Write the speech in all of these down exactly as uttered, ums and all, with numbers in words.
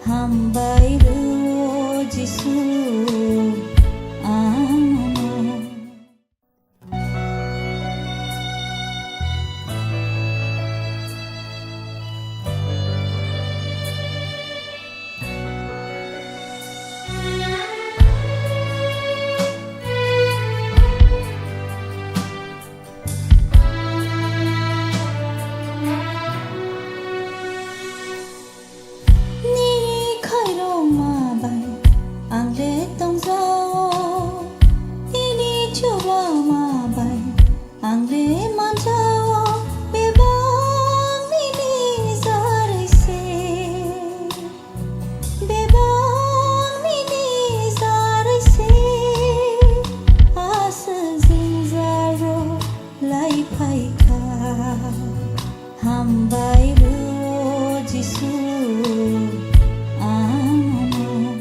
Hambai rw Jisu, ang nono. Nini khairokma bai ang le tongjao, nini chubama bai ang le manjao, bebak nini jarwi se, bebak nini jarwi se, aswk jwngjal rok lai phaikha. Hambai rw Jisu, ang nono.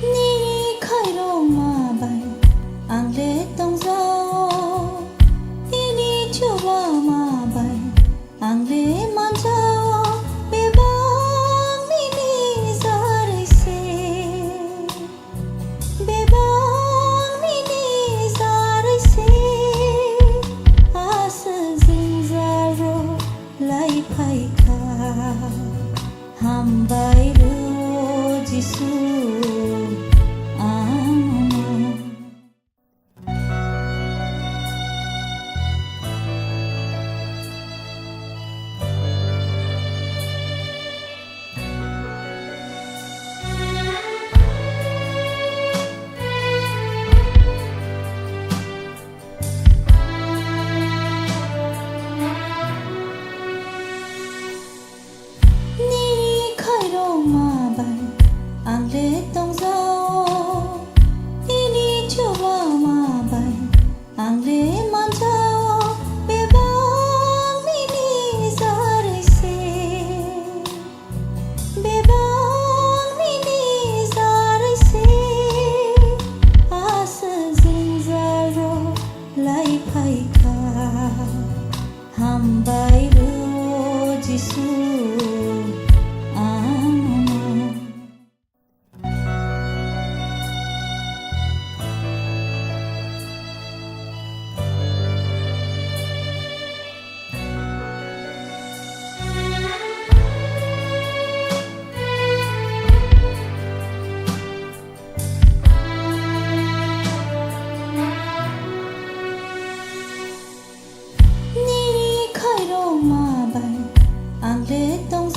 Nini khairokma bai ang le tongjao, nini chubama bai ang le manjao, bebak nini jarwi se, bebak nini jarwi se, aswk jwngjal rok lai phaikha. Hambai rw Jisu, ang nono. Nini khairokma bai ang le tongjao, nini chubama bai ang le manjao, bebak nini jarwi se, bebak nini jarwi se, aswk jwngjal rok lai phaikha. Hambai rw Jisu, ang nono. Nini khairokma bai ang le tong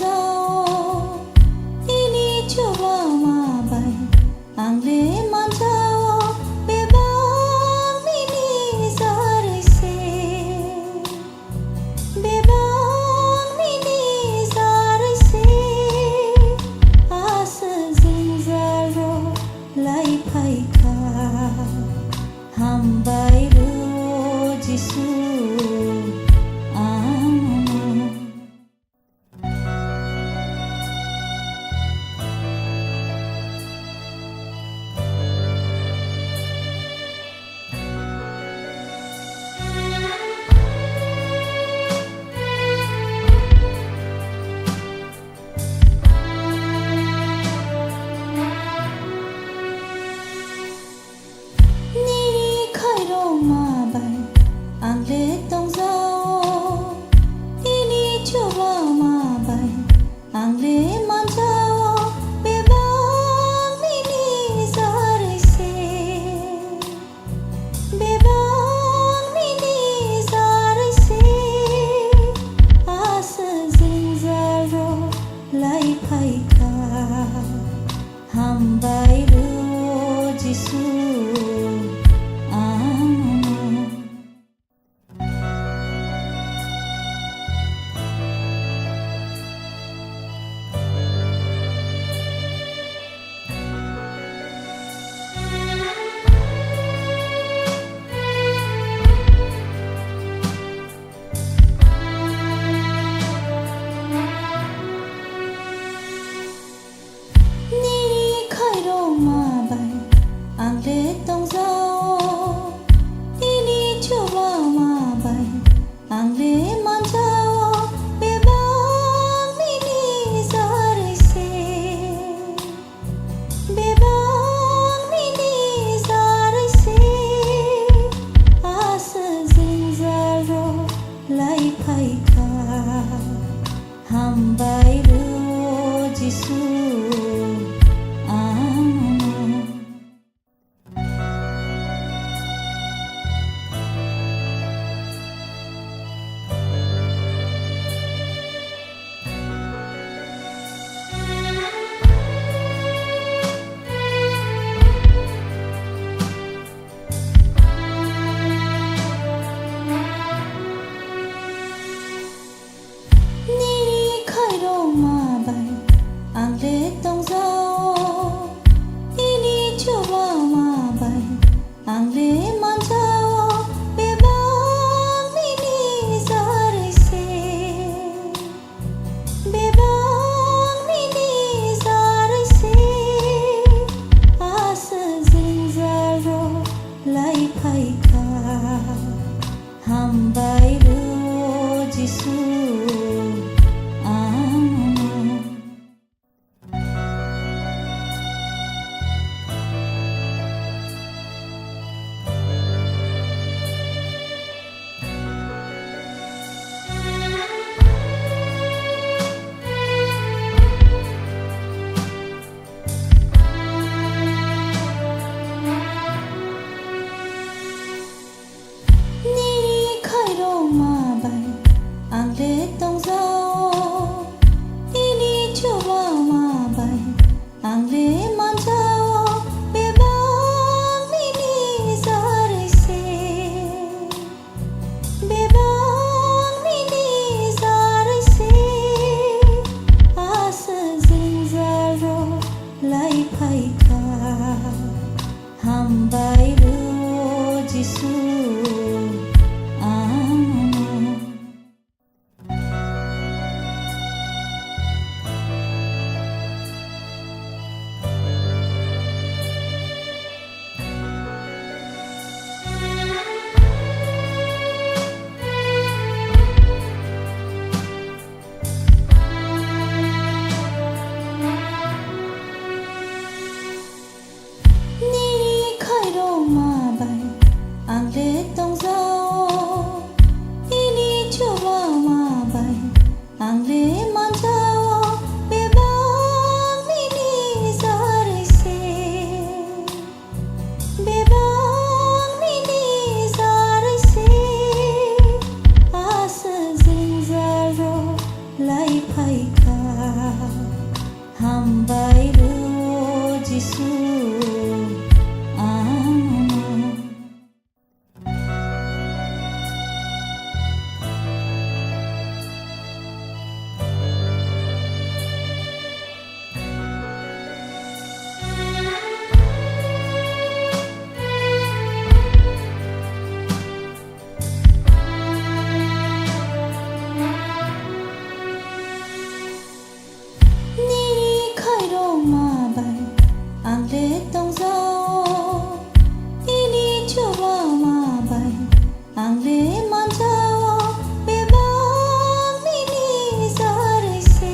Ang le manjao bebak nini jarwi se,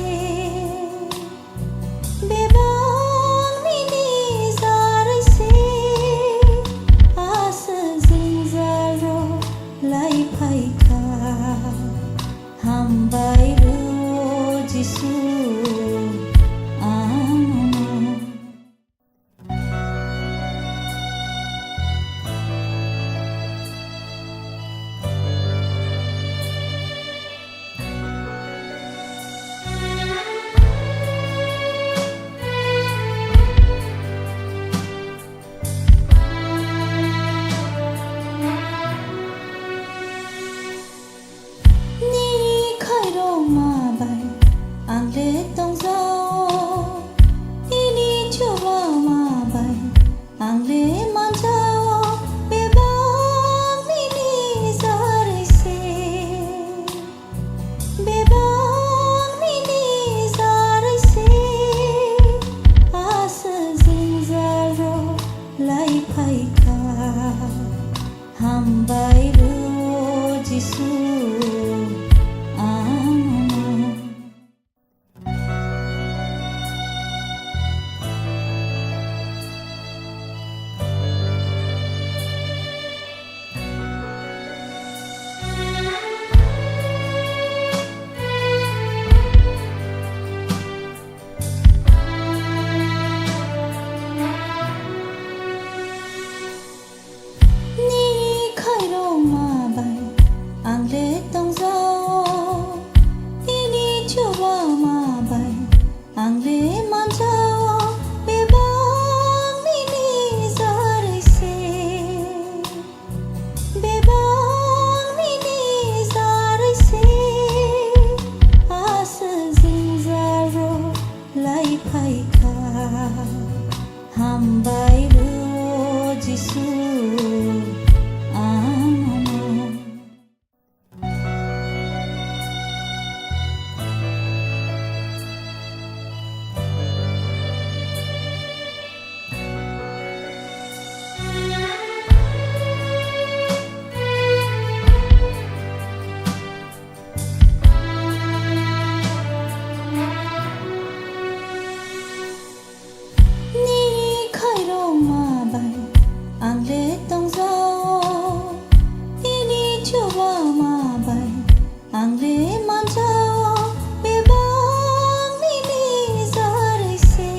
bebak nini jarwi se, aswk jwngjal rok lai phai kha. Hambai rw Jisu ang no. Nini khairokma bai ang le tongjao, nini chubama bai ang le manjao, bebak nini jarwi se, bebak nini jarwi se, aswk jwngjal rok lai phai kha. Hambai rw Jisu ang no. Nini khairokma bai ang le tongjao, nini chubama bai ang le manjao, bebak nini jarwi se, bebak nini jarwi se, aswk jwngjal rok lai phai kha. Hambai rw Jisu ang no. Nini khairokma bai ang le tongjao, nini chubama bai ang le manjao, bebak nini jarwi se,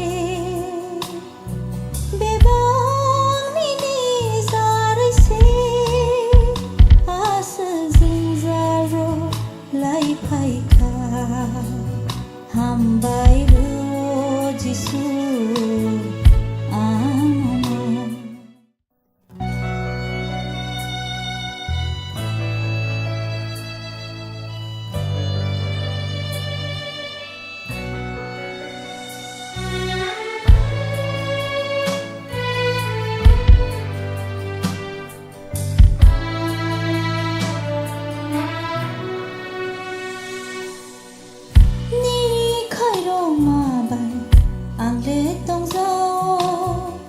bebak nini jarwi se, aswk jwngjal rok lai phai kha. Hambai rw Jisu ang no. Nini khairokma bai ang le tongjao,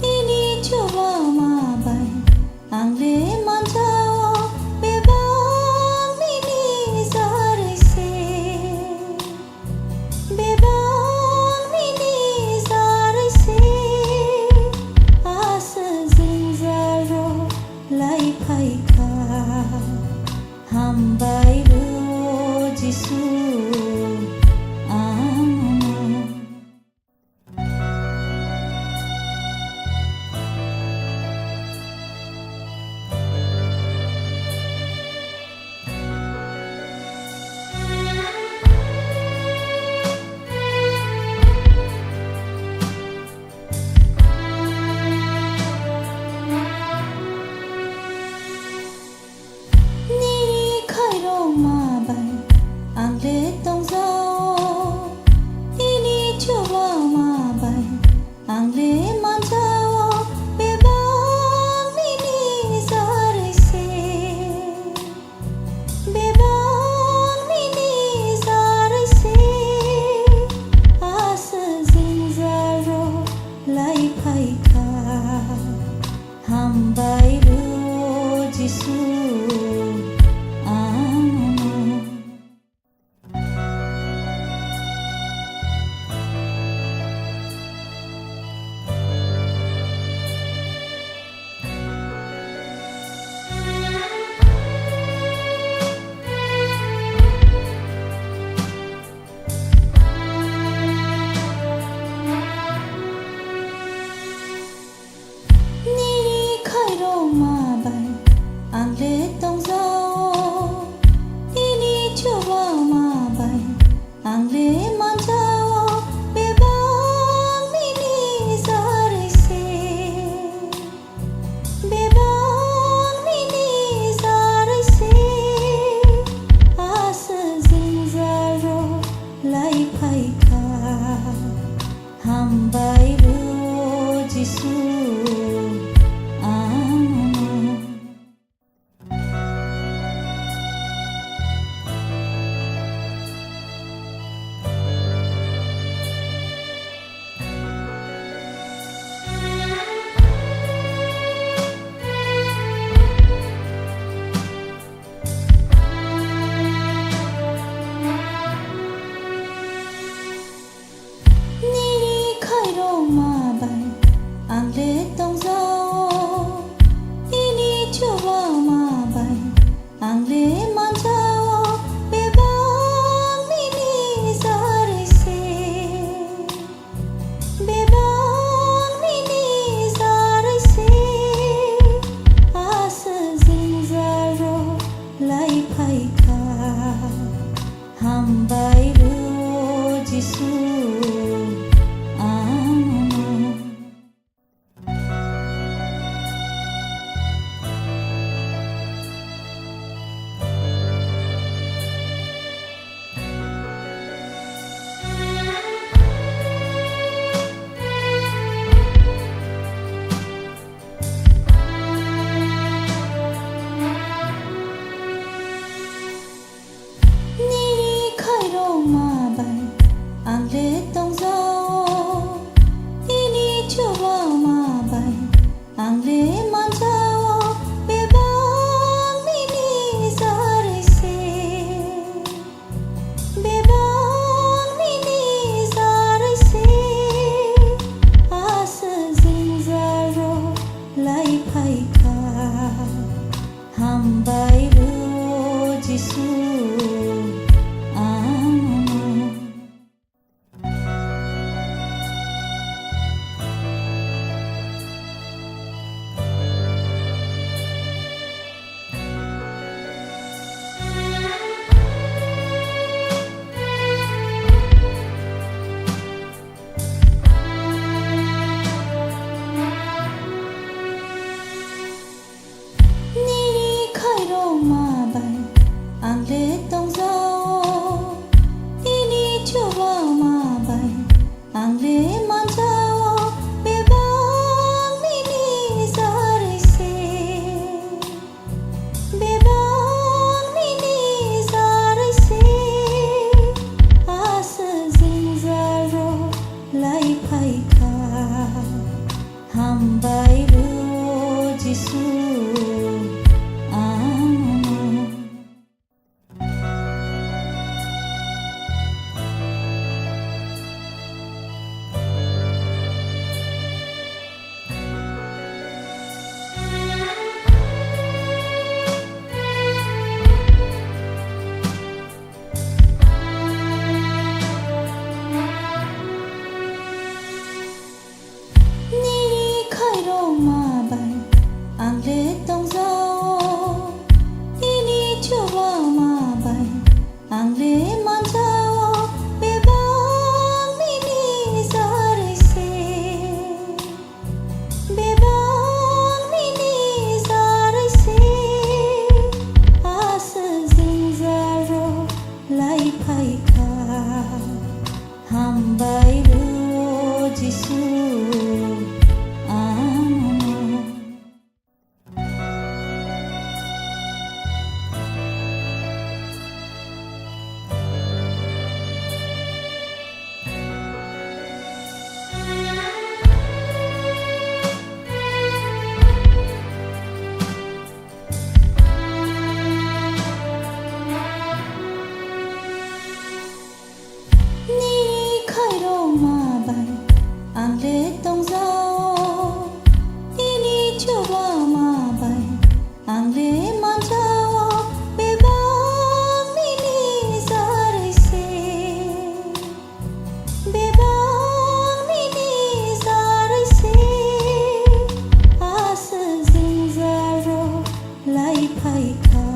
nini chubama bai ang le manjao, bebak nini jarwi se, bebak nini jarwi se, aswk jwngjal rok lai phai kha. Hambai rw Jisu ang no. Nini khairokma bai ang le tongjao, nini chubama bai ang le manjao, bebak nini jarwi se, bebak nini jarwi se, aswk jwngjal rok lai phai kha. Hambai rw Jisu Ang le tongjao nini chubama bai, ang le manjao bebak nini jarwi se, bebak nini jarwi se, aswk jwngjal rw lai phai kha. Hambai rw Jisu, ang. Nini khairokma bai ang le tongjao, nini chubama bai ang le manjao, bebak nini jarwi se, bebak nini jarwi se, aswk jwngjal rw lai phai kha. Hambai rw Jisu, ang. Nini khairokma bai ang le tongjao, nini chubama bai ang le manjao, bebak nini jarwi se, bebak nini jarwi se, aswk jwngjal rw lai phai kha. Hambai rw Jisu, ang. Nini khairokma bai ang le tong phaikha.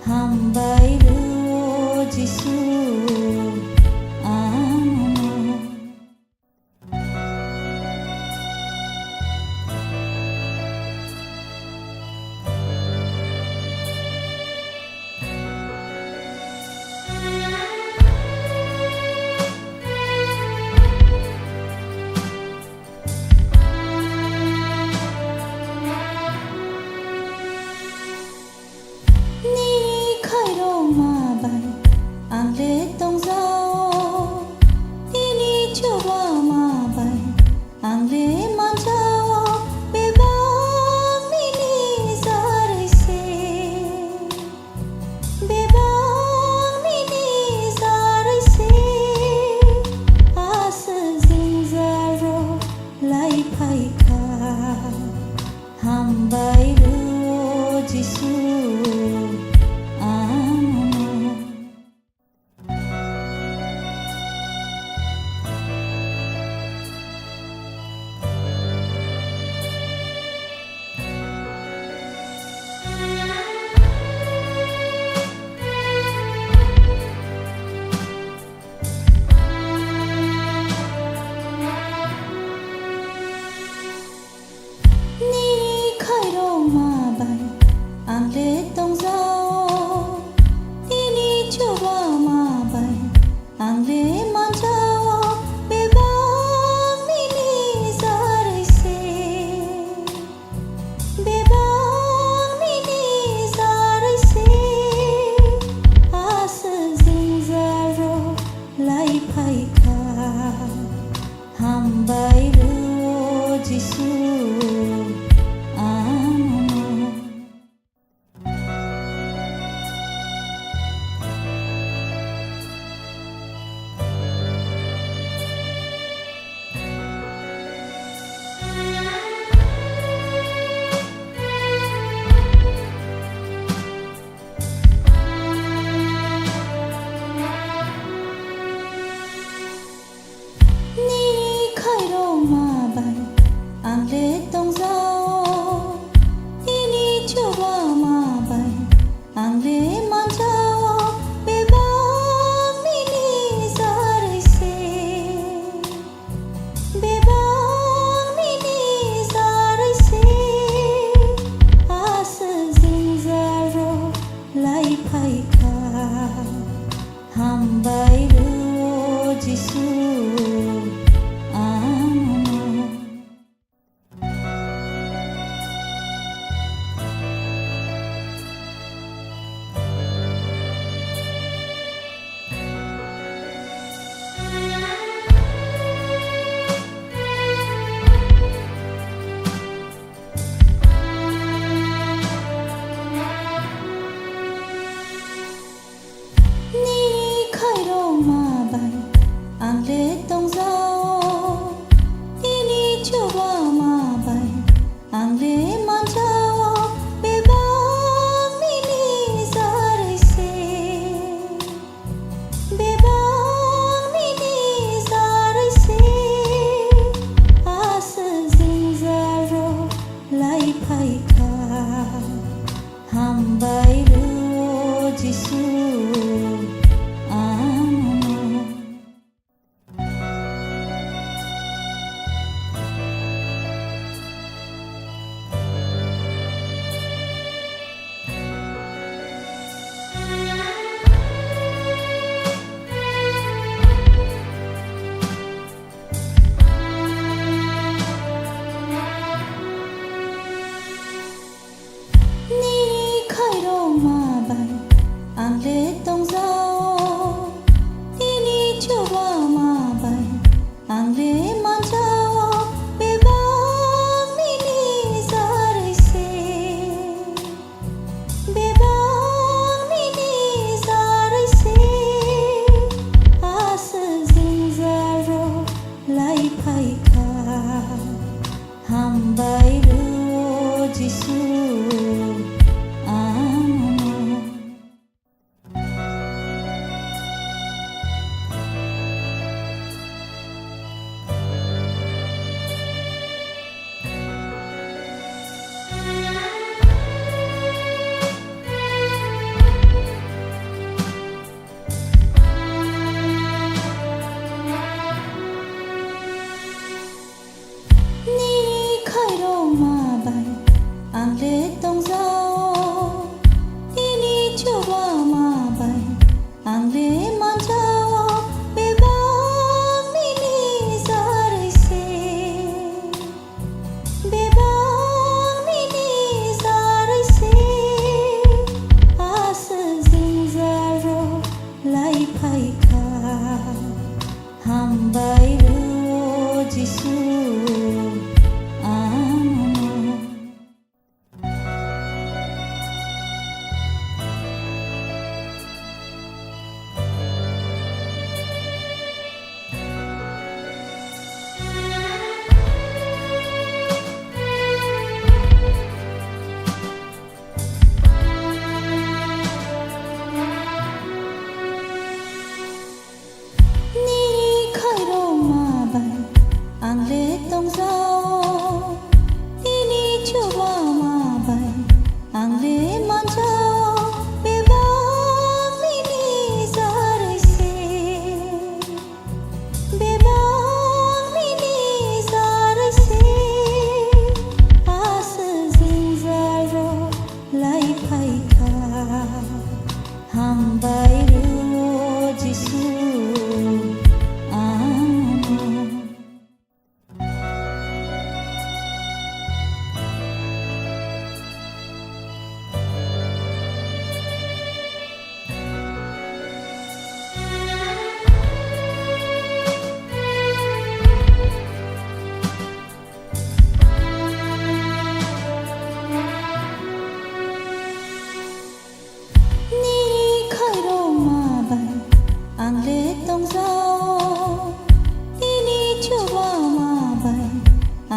Hambai rw Jisu, amen. Nini khairokma bai ang le tongjao, nini chubama bai ang le manjao, bebak nini jarwi se, bebak nini jarwi se, aswk jwngjal rok lai phaikha. Hambai rw Jisu, amen. Nini khairokma bai ang le tongjao, nini chubama bai ang le manjao, bebak nini jarwi se, bebak nini jarwi se, aswk jwngjal rok lai phaikha. Hambai rw Jisu, amen. Nini khairokma bai ang le tongjao, nini chubama bai ang le manjao, bebak nini jarwi se, bebak nini jarwi se, aswk jwngjal rok lai phaikha. Hambai rw Jisu, amen. Nini khairokma bai ang le tongjao, nini chubama bai ang le manjao, bebak nini jarwi se, bebak nini jarwi se, aswk jwngjal rok lai phaikha. Hambai rw Jisu, amen. Nini khairokma bai ang le tongjao, nini chubama bai ang le manjao, bebak nini jarwi se, bebak nini jarwi se, aswk jwngjal rok lai phaikha. Hambai rw Jisu, amen. Hambai rw Jisu ano. Nini khairokma bai ang le tongjao, nini chubama bai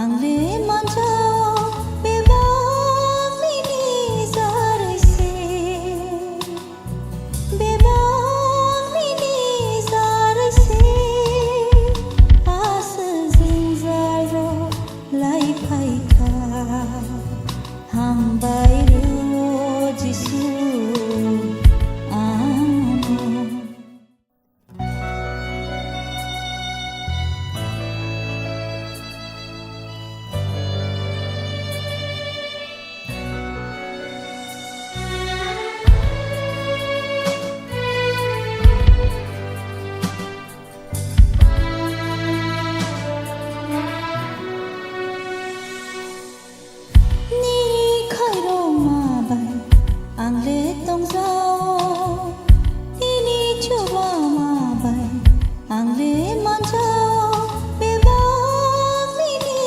ang le manjao, bebak nini jarwi se, bebak nini jarwi se, aswk jwngjal rok lai phai kha. Hambai rw Jisu ano. Nini khairokma bai ang le tongjao, nini chubama bai ang le manjao, bebak nini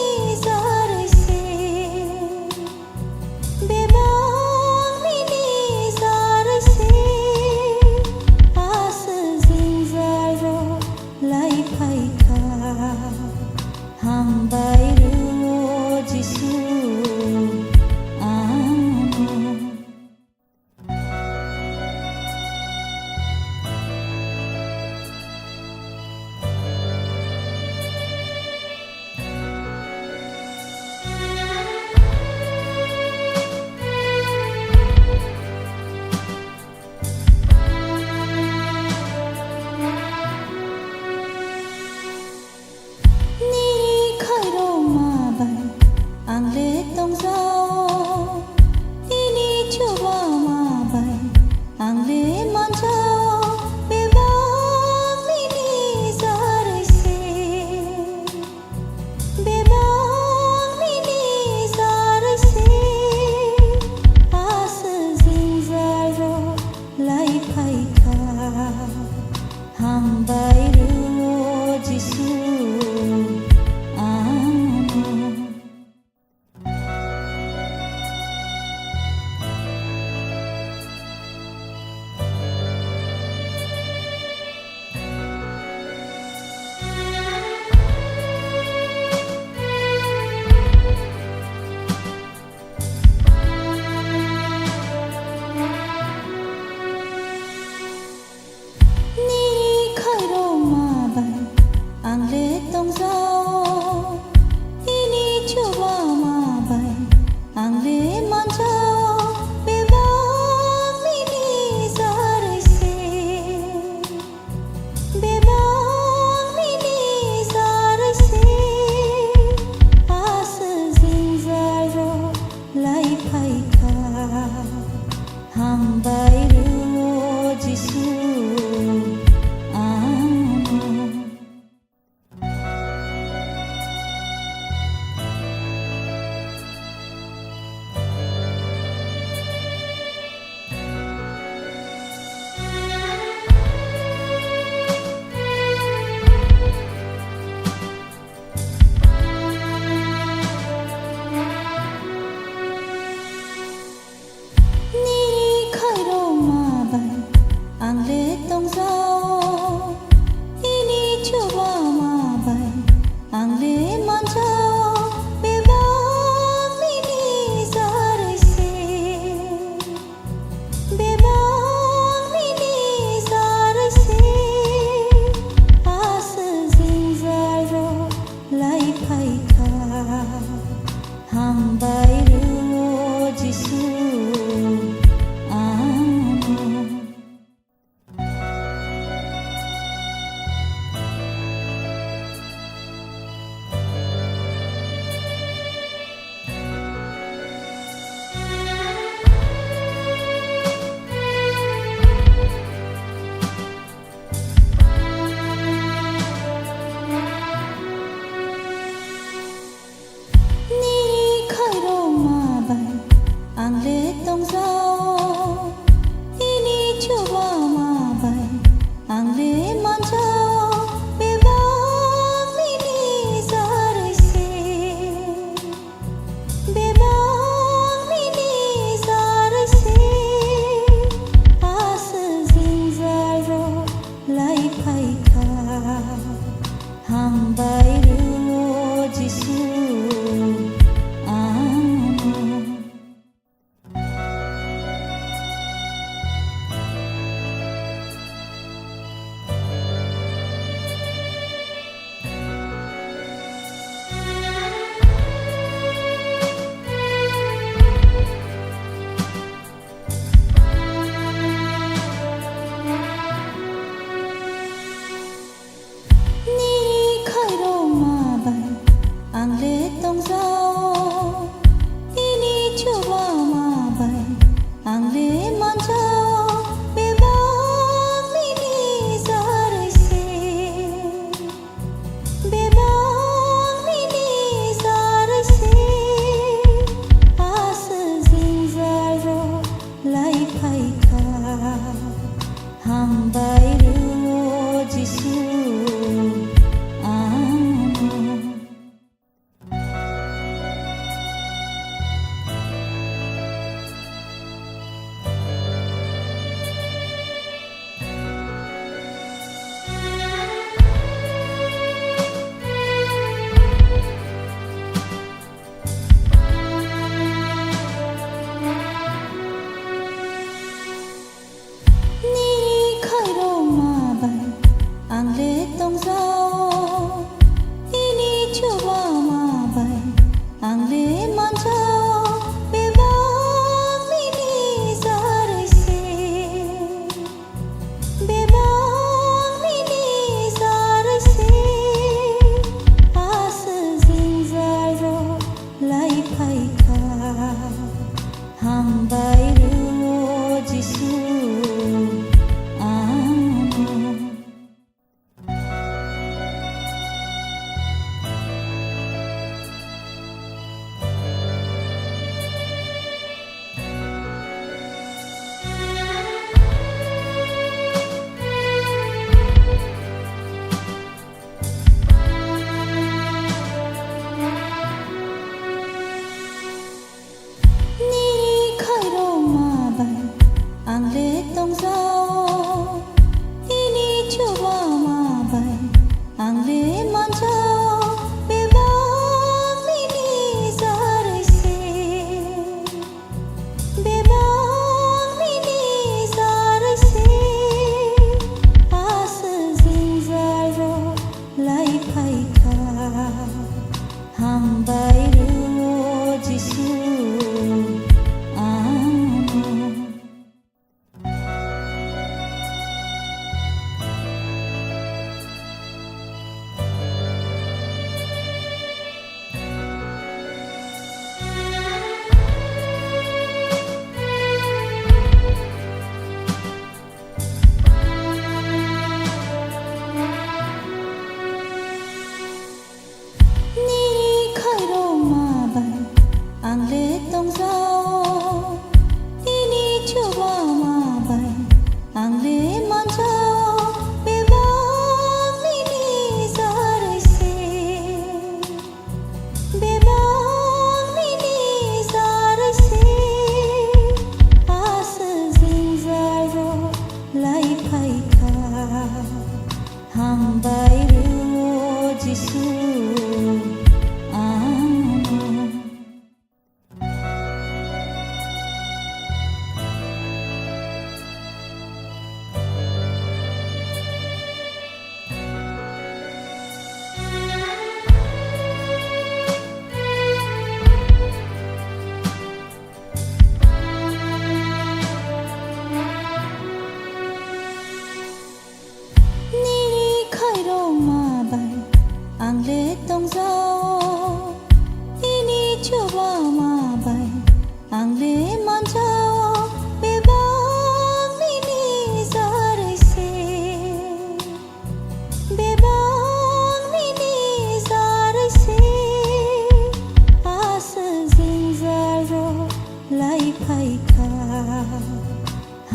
jarwi se, bebak nini jarwi se, aswk jwngjal rok lai phai kha. Hambai rw Jisu ano. Nini khairokma bai ang le tongjao, nini chubama bai ang le manjao, bebak nini jarwi se, bebak nini jarwi se, aswk jwngjal rok lai phai kha. Hambai rw Jisu ano. Nini khairokma bai ang le tongjao, nini chubama bai ang le manjao, bebak nini jarwi se, bebak nini jarwi se, aswk jwngjal rok lai phai kha. Hambai rw Jisu ano. Nini khairokma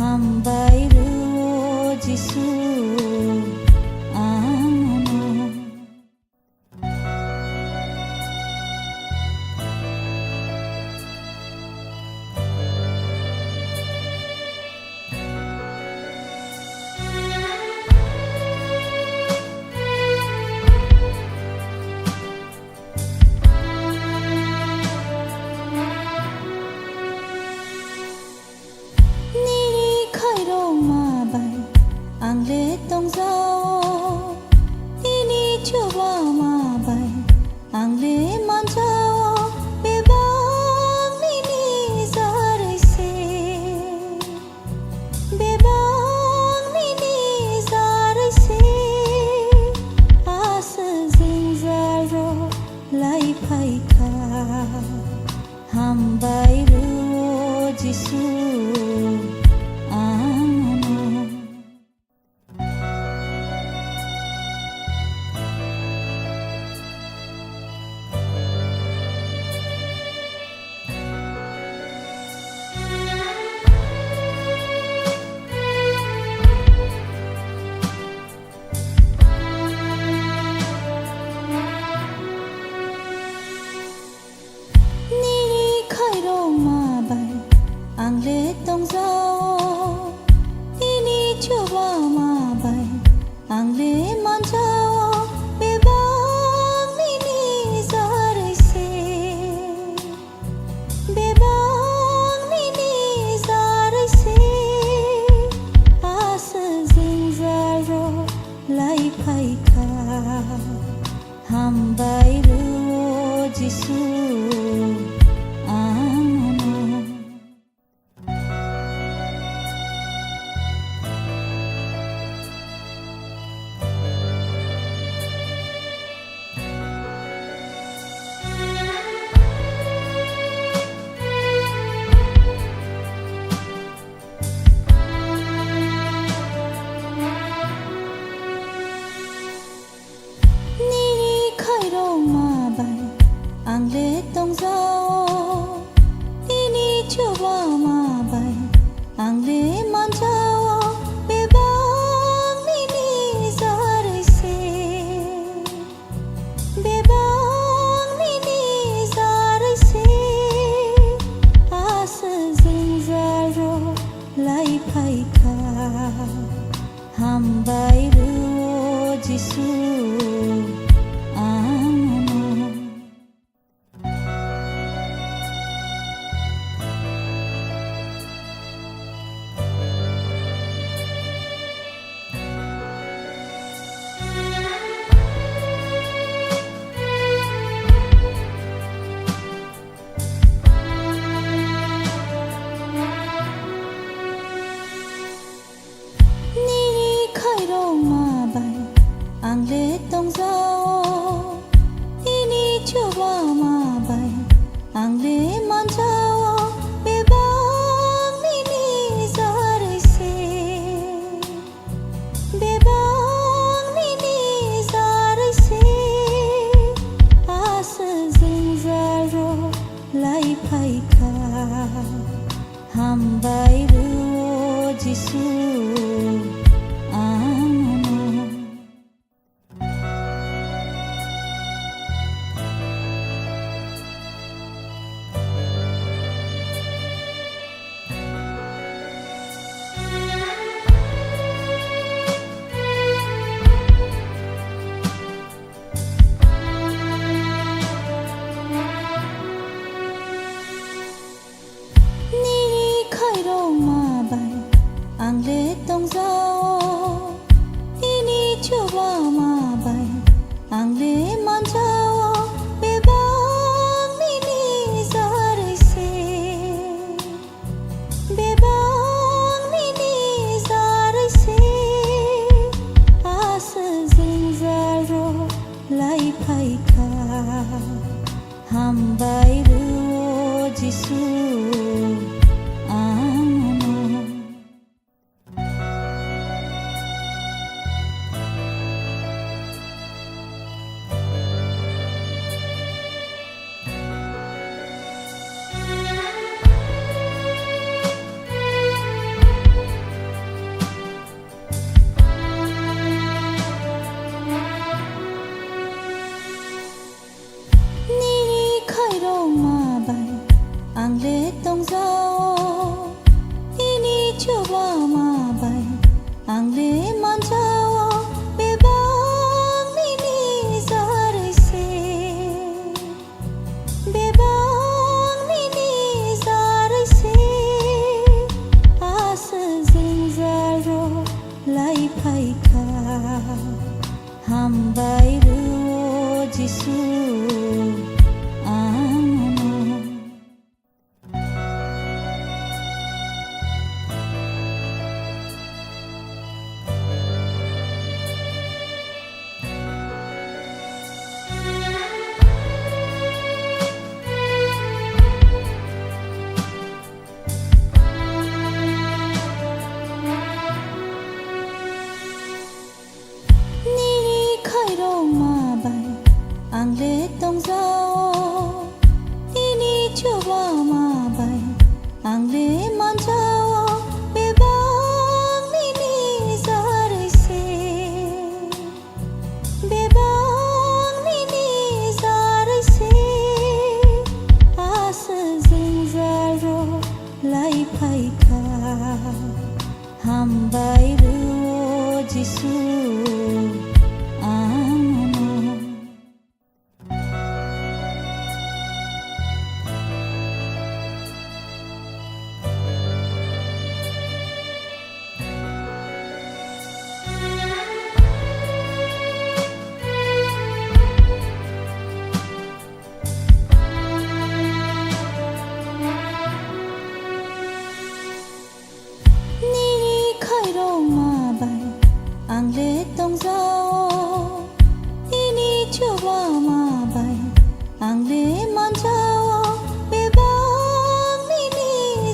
Hambai rw Jisu, ang nono. Nini khairokma bai ang le tongjao, nini chubama bai ang le manjao, bebak nini jarwi se, bebak nini jarwi se, aswk jwngjal rok lai phai kha. Hambai rw Jisu, ang nono. Nini khairokma bai ang le tongjao, nini chubama bai ang le manjao, bebak nini jarwi se, bebak nini jarwi se, aswk jwngjal rok lai phai kha. Hambai rw Jisu, ang nono. Nini khairokma bai ang le tongjao, nini chubama bai ang le manjao, bebak nini jarwi se, bebak nini jarwi se, aswk jwngjal rok lai phai kha. Hambai rw Jisu, ang nono. Nini khairokma bai ang le tongjao, nini chubama bai ang le manjao, bebak nini jarwi se, bebak nini jarwi se, aswk jwngjal rok lai phai kha. Hambai rw Jisu, ang nono. Nini khairokma bai ang le tongjao, nini chubama bai ang le manjao, bebak nini jarwi se, bebak nini jarwi se, aswk jwngjal rok lai phai kha. Hambai rw Jisu, ang nono. Chuba ma bai ang le manjao bebak nini jarwi se, bebak nini jarwi se, aswk jwngjal rok lai phai kha. Hambai rw Jisu ang no. Nini khairokma bai ang le tongjao, nini chubama bai ang le manjao, bebak nini jarwi se, bebak nini jarwi se, aswk jwngjal rok lai phai kha. Hambai rw Jisu ang no. Nini khairokma bai ang le tongjao, nini chubama bai ang le manjao, bebak nini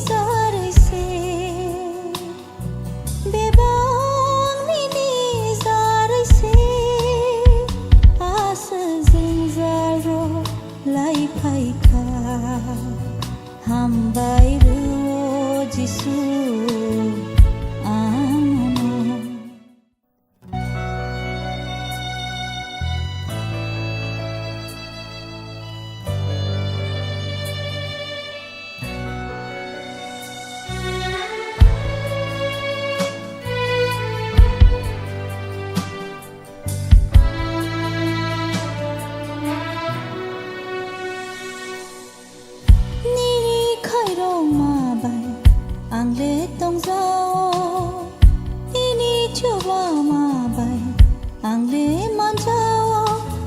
jarwi se, bebak nini jarwi se, aswk jwngjal rok lai phai kha. Hambai rw Jisu ang no. Nini khairokma bai ang le tongjao, nini chubama bai ang le manjao,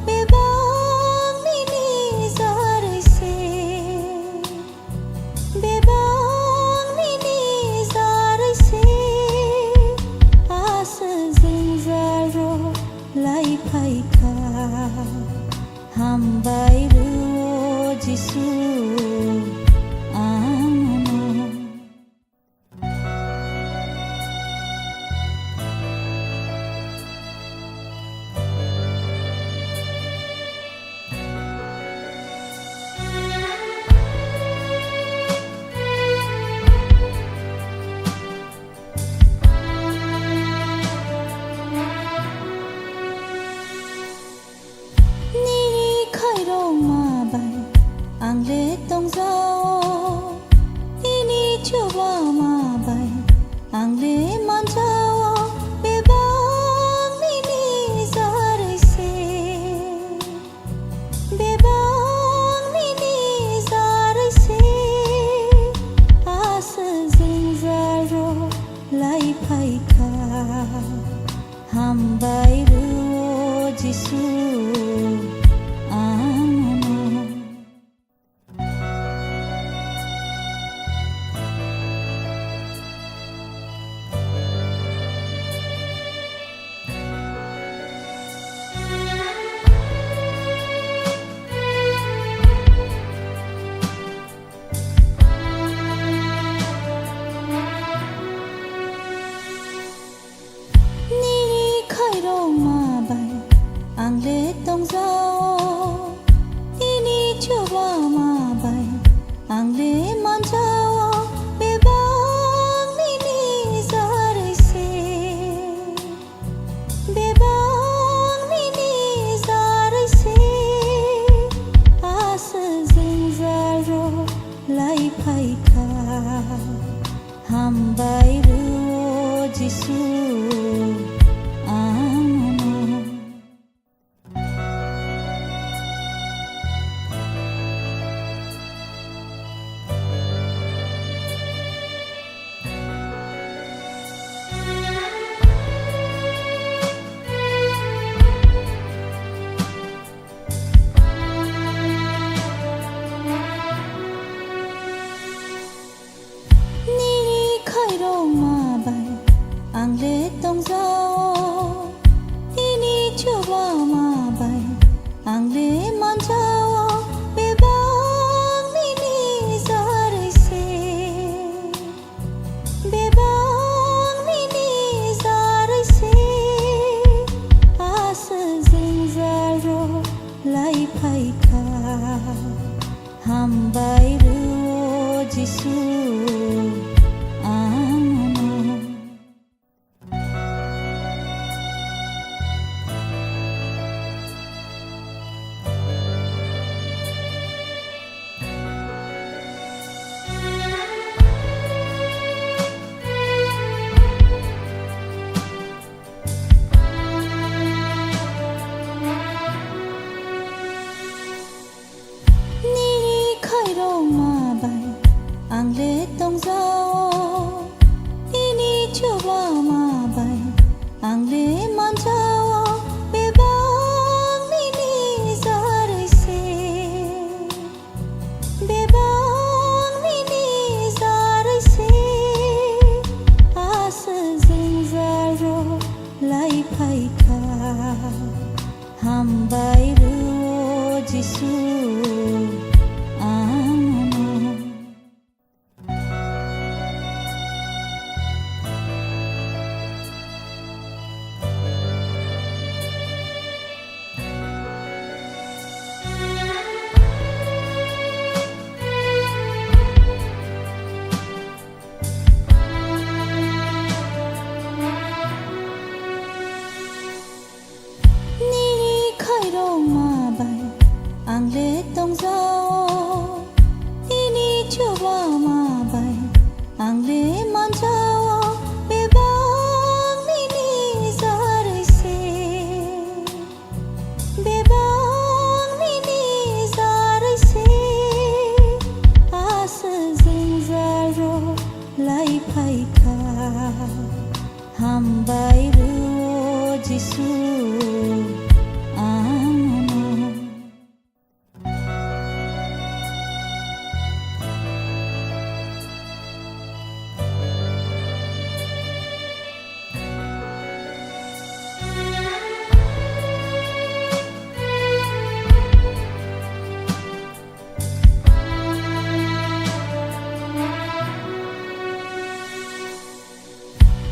bebak nini jarwi se, bebak nini jarwi se, aswk jwngjal rok lai phai kha. Hambai rw Jisu ang no. Nini khairokma bai ang le tongjao, nini chubama bai ang le manjao, bebak nini jarwi se, bebak nini jarwi se, aswk jwngjal rok lai phai kha. Hambai rw Jisu ang no. Nini khairokma bai ang le tongjao, nini chubama bai ang le manjao, bebak nini jarwi se, bebak nini jarwi se, aswk jwngjal rok lai phai kha. Hambai rw Jisu, ang no. Nini khairokma bai ang le tongjao, nini chubama bai ang le manjao, bebak nini jarwi se, bebak nini jarwi se, aswk jwngjal rok lai phaikha. Hambai rw o Jisu, ang no. Nini khairokma bai ang le tongjao, nini chubama bai ang le manjao, bebak nini jarwi se, bebak nini jarwi se, aswk jwngjal rok lai phaikha. Hambai rw o Jisu, ang no. Nini khairokma bai ang le tongjao, nini chubama bai ang le manjao, bebak nini jarwi se, bebak nini jarwi se, aswk jwngjal rok lai phaikha. Hambai rw o Jisu, ang no.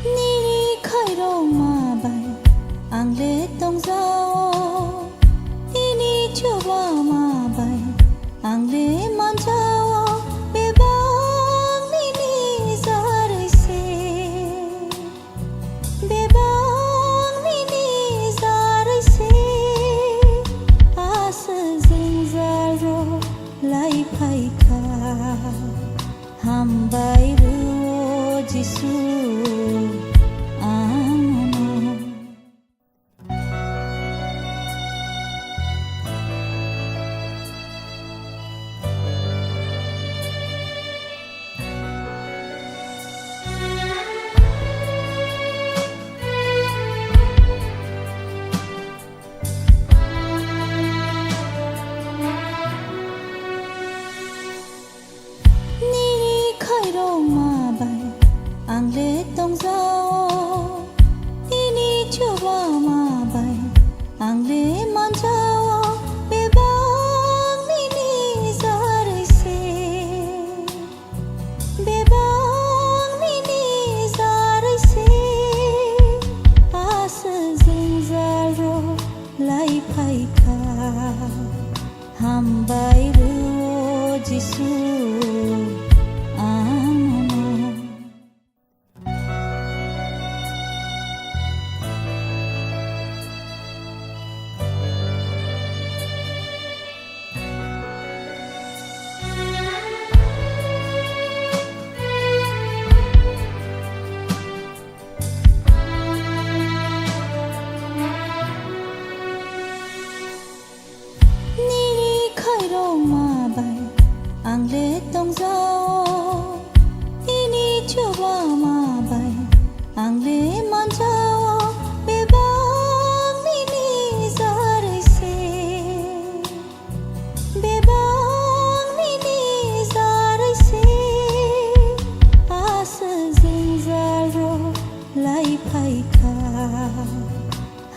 Nini khairokma bai ang le tongjao, nini chubama bai ang le manjao, bebak nini jarwi se, bebak nini jarwi se, aswk jwngjal rok lai phaikha. Hambai rw o Jisu, ang no. Nini khairokma bai ang le tongjao, nini chubama bai ang le manjao, bebak nini jarwi se, bebak nini jarwi se, aswk jwngjal rok lai phaikha. Hambai rw o Jisu, ang no.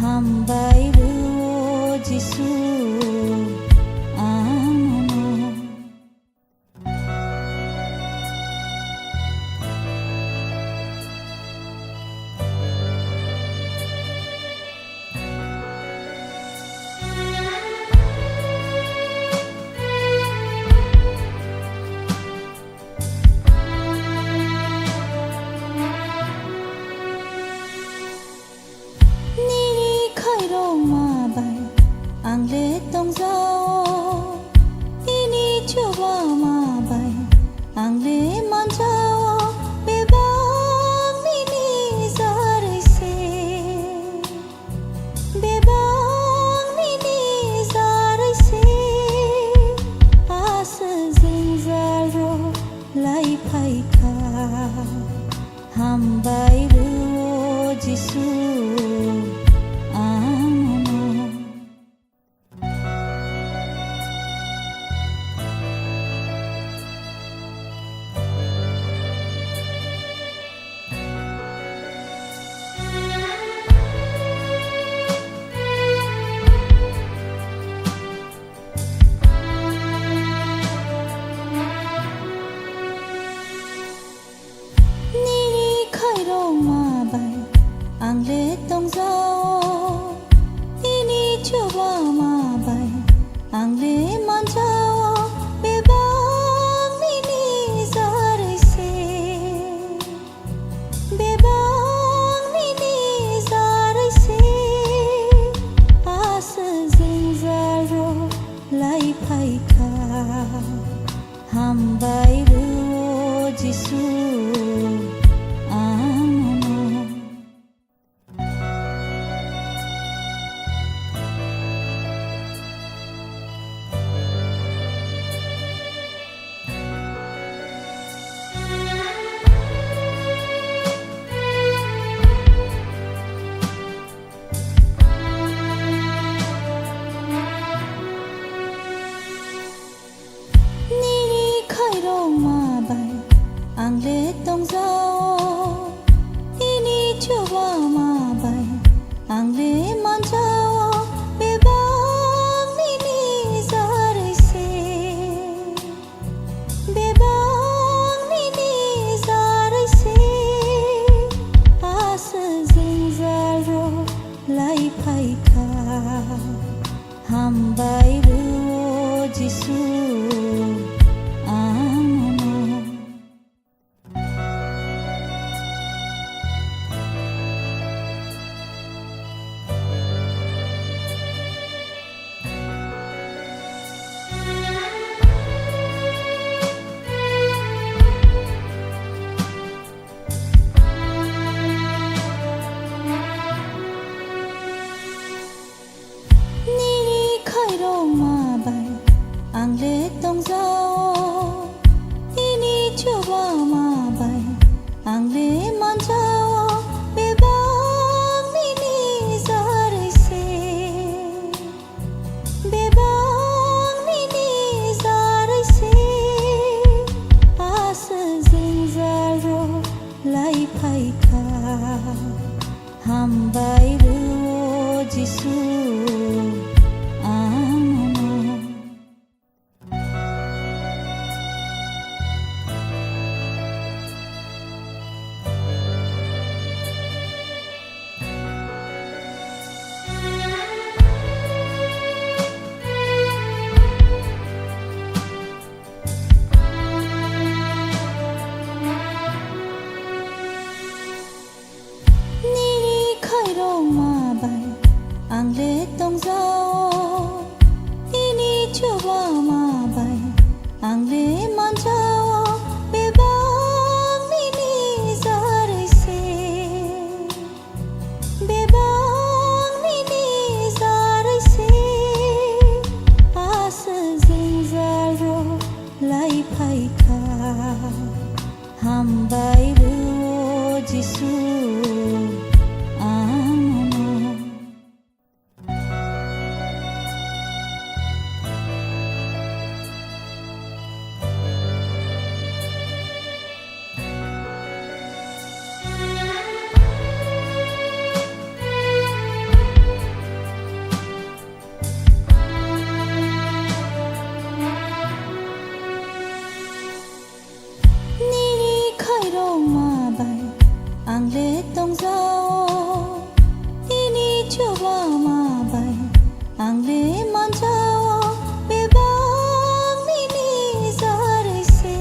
Hambai rw Jisu ang nono. Nini khairokma bai ang le tongjao, nini chubama bai ang le manjao, bebak nini jarwi se, bebak nini jarwi se, aswk jwngjal rok lai phai kha. Hambai rw Jisu ang nono. Nini khairokma bai ang le tongjao, nini chubama bai ang le manjao, bebak nini jarwi se, bebak nini jarwi se, aswk jwngjal rok lai phai kha. Hambai rw Jisu ang nono. Nini khairokma bai ang le tongjao, nini chubama bai ang le manjao, bebak nini jarwi se, bebak nini jarwi se, aswk jwngjal rok lai phai kha. Hambai rw Jisu ang nono. Nini khairokma bai ang le tongjao, nini chubama bai ang le manjao, bebak nini jarwi se, bebak nini jarwi se, aswk jwngjal rok lai phai kha. Hambai rw Jisu ang nono. Nini khairokma bai ang le tongjao, nini chubama bai ang le manjao, bebak nini jarwi se, bebak nini jarwi se, aswk jwngjal rok lai phai kha. Hambai rw Jisu ang nono. Tongjao, nini chubama bai ang le manjao, bebak nini jarwi se.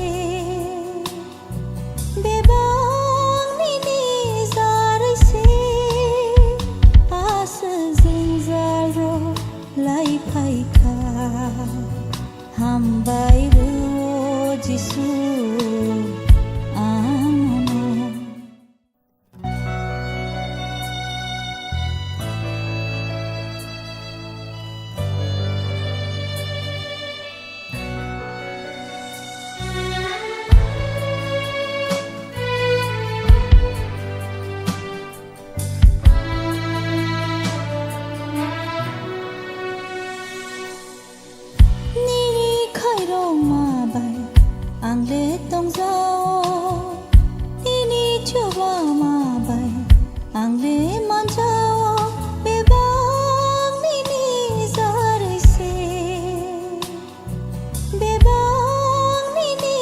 Bebak nini jarwi se, aswk jwngjal rwlai phai kha. Hambai rw o Jisu, ang nono. Nini khairokma bai ang le tongjao, nini chubama bai ang le manjao, bebak nini jarwi se. Bebak nini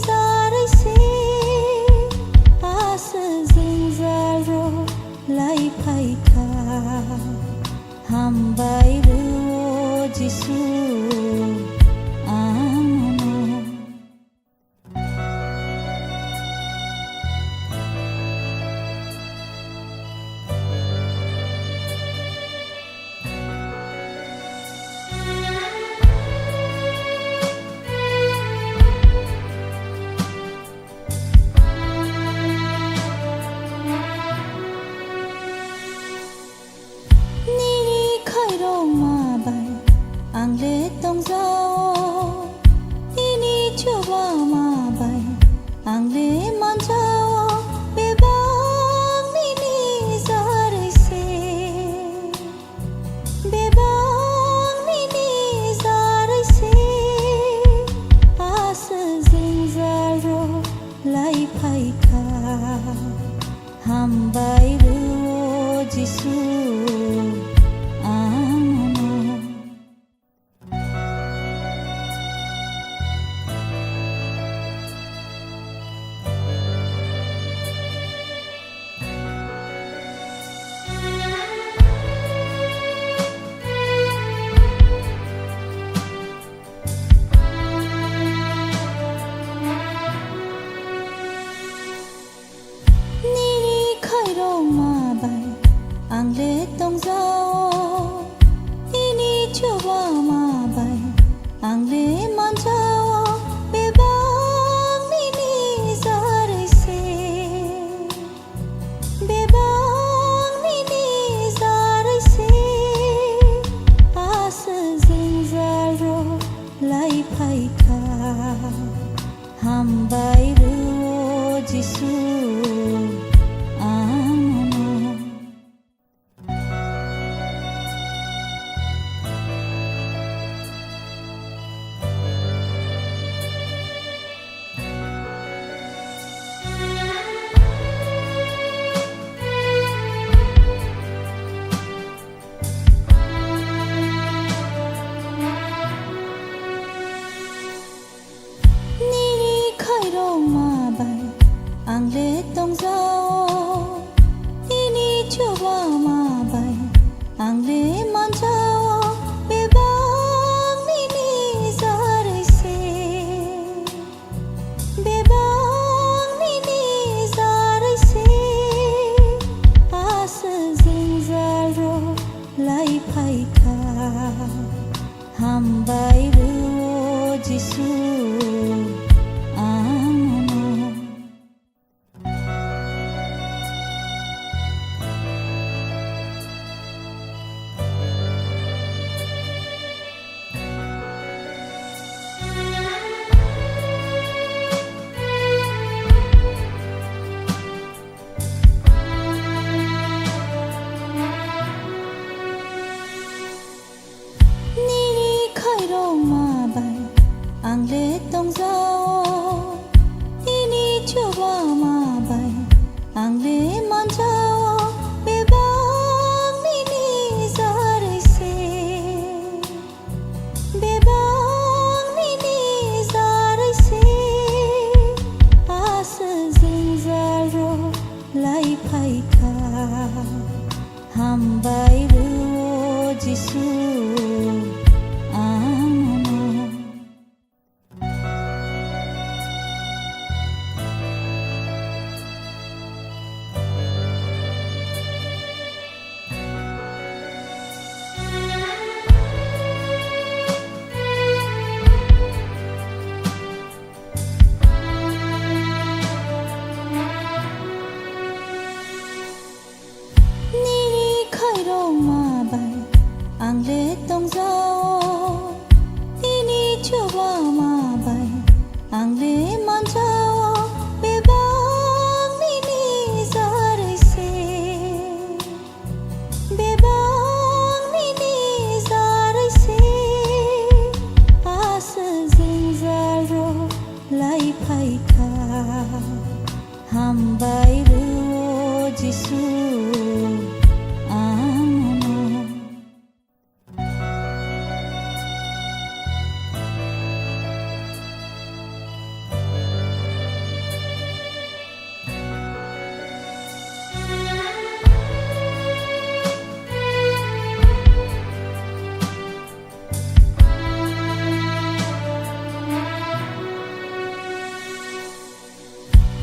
jarwi se, aswk jwngjal rwlai phai kha. Hambai rw o Jisu, ang nono. Nini khairokma bai ang le tongjao, nini chubama bai ang le manjao, bebak nini jarwi se. Bebak nini jarwi se, aswk jwngjal rwlai phai kha. Hambai rw o Jisu, ang nono. Nini khairokma bai ang le tongjao, nini chubama bai ang le manjao, bebak nini jarwi se. Bebak nini jarwi se, aswk jwngjal rwlai phai kha. Hambai rw o Jisu, ang nono. Hambai rw Jisu ang nono. Nini khairokma bai ang le tongjao, nini chubama bai ang le manjao, bebak nini jarwi se, bebak nini jarwi se, aswk jwngjal rok lai phai kha. Hambai rw Jisu ang nono.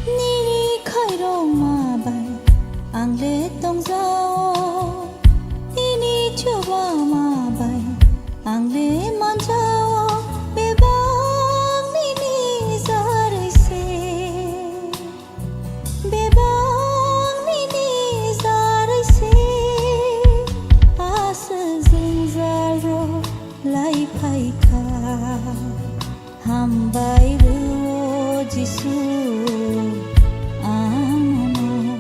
Nini khairokma bai ang le tongjao, nini chubama bai ang le manjao, bebak nini jarwi se, bebak nini jarwi se, aswk jwngjal rok lai phai kha. Hambai rw Jisu ang nono.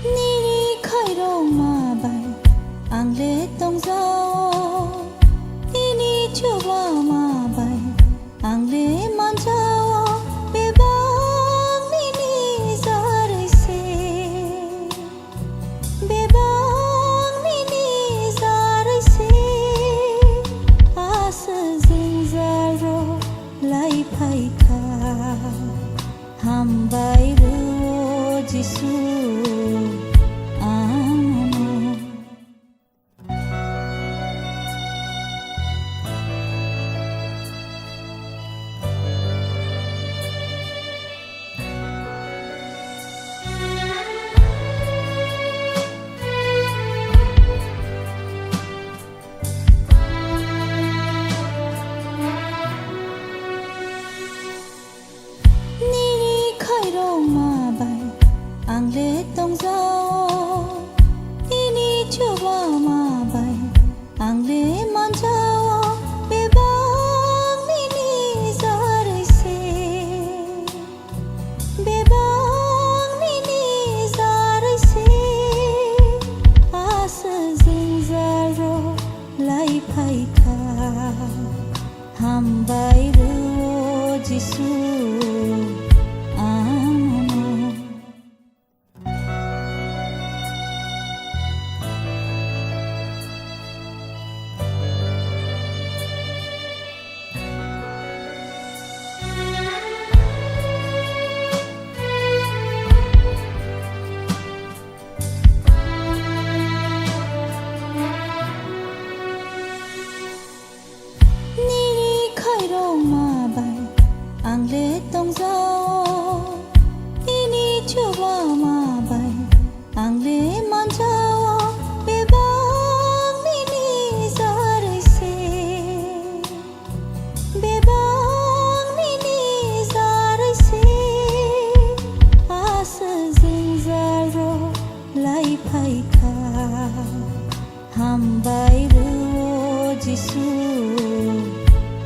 Nini khairokma bai ang le tongjao, nini chubama bai ang le manjao, bebak nini jarwi se, bebak nini jarwi se, aswk jwngjal rok lai phai kha. Hambai rw Jisu ang nono. Nini khairokma bai ang le tongjao, nini chubama bai ang le manjao, bebak nini jarwi se, bebak nini jarwi se, aswk jwngjal rok lai phai kha. Hambai rw Jisu ang nono. Nini khairokma bai ang le tongjao, nini chubama bai ang le manjao, bebak nini jarwi se, bebak nini jarwi se, aswk jwngjal rok lai phai kha. Hambai rw Jisu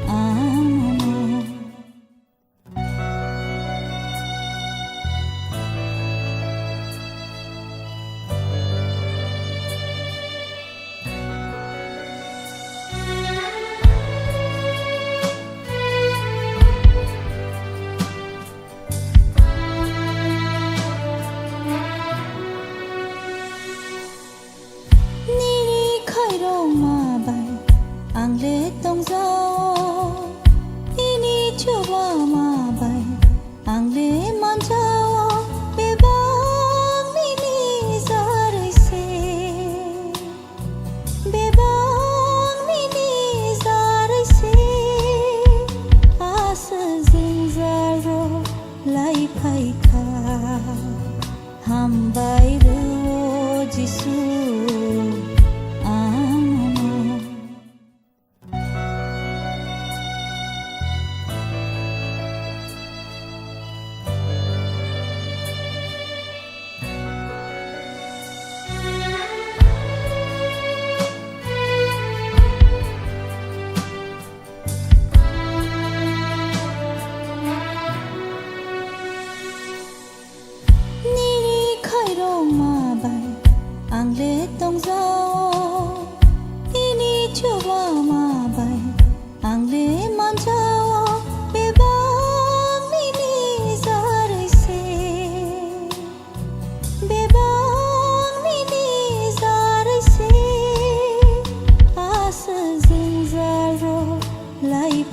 ang nono.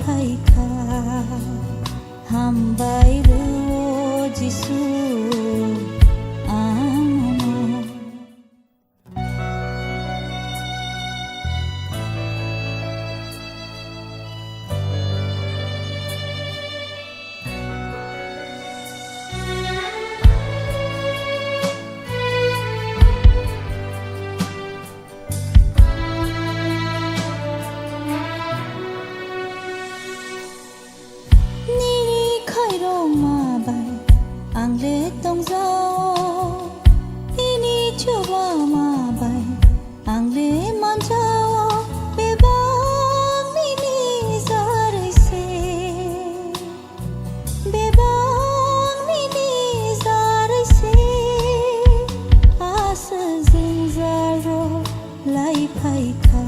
phaikha. Hambai rw o Jisu, ang nono. Nini khairokma bai ang le tongjao, nini chubama bai ang le manjao, bebak nini jarwi se, bebak nini jarwi se, aswk jwngjal rok lai phaikha.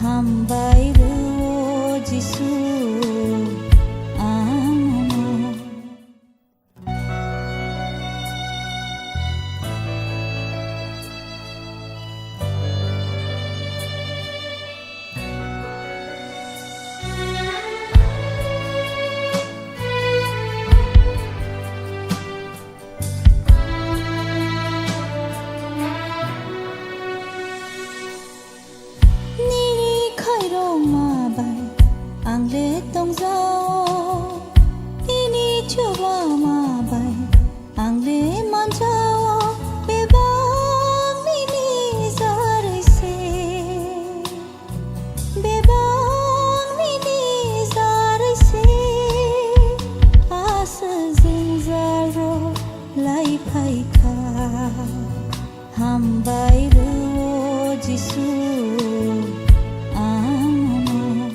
Hambai rw o Jisu, ang nono. Nini khairokma bai ang le tongjao, nini chubama bai ang le manjao, bebak nini jarwi se, bebak nini jarwi se, aswk jwngjal rok lai phaikha. Hambai rw o Jisu, ang nono.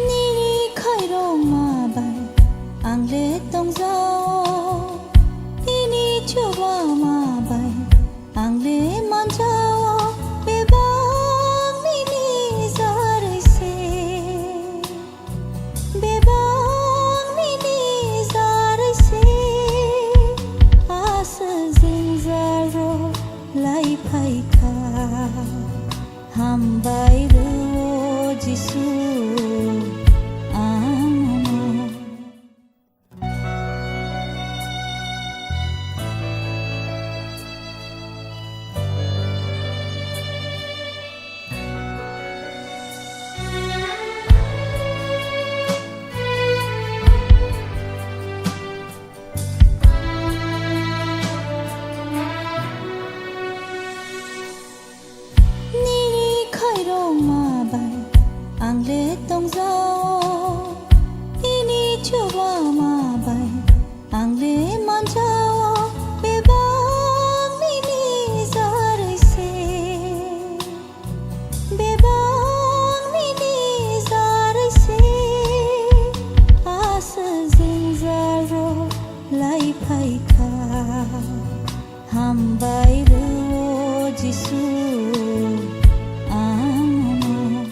Nini khairokma bai ang le tongjao, nini chubama bai ang le manjao, bebak nini jarwi se, bebak nini jarwi se, aswk jwngjal rok lai phaikha. Hambai rw o Jisu, ang nono. Nini khairokma bai ang le tongjao, nini chubama bai ang le manjao, bebak nini jarwi se, bebak nini jarwi se, aswk jwngjal rok lai phaikha. Hambai rw o Jisu, ang nono.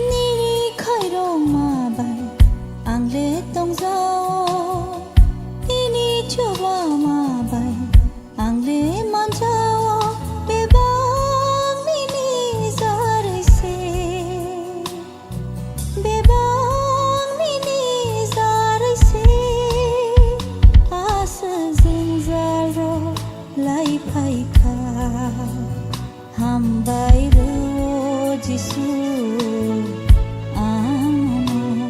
Nini khairokma bai ang le tongjao, nini chubama bai ang le manjao, bebak nini jarwi se, bebak nini jarwi se, aswk jwngjal rok lai phaikha. Hambai rw o Jisu, ang nono.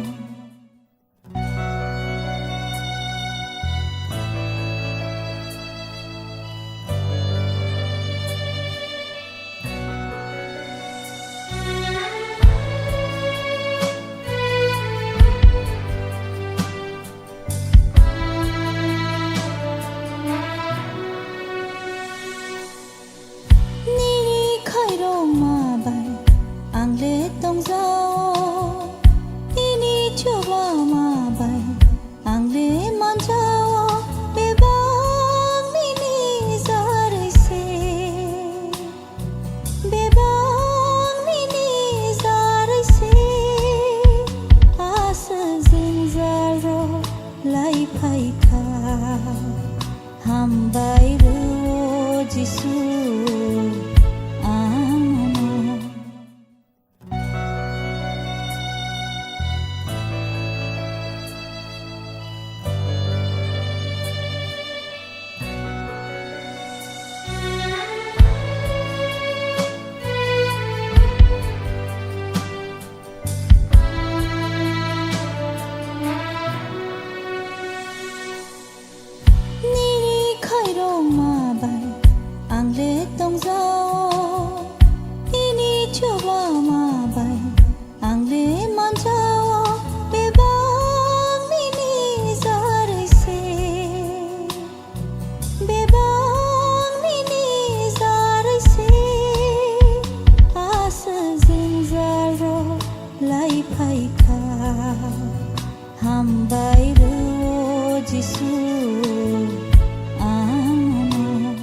phaikha. Hambai rw Jisu, ang nono.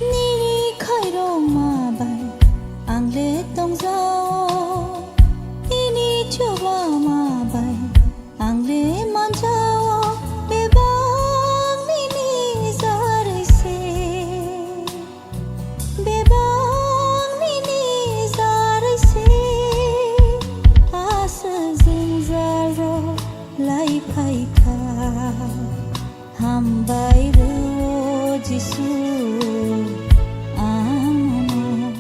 Nini khairokma bai ang le tongjao, nini chuba ma bai ang le manjao, bebak nini jarwi se, bebak nini jarwi se, aswk jwngjal rok lai phaikha. Hambai rw Jisu, ang nono.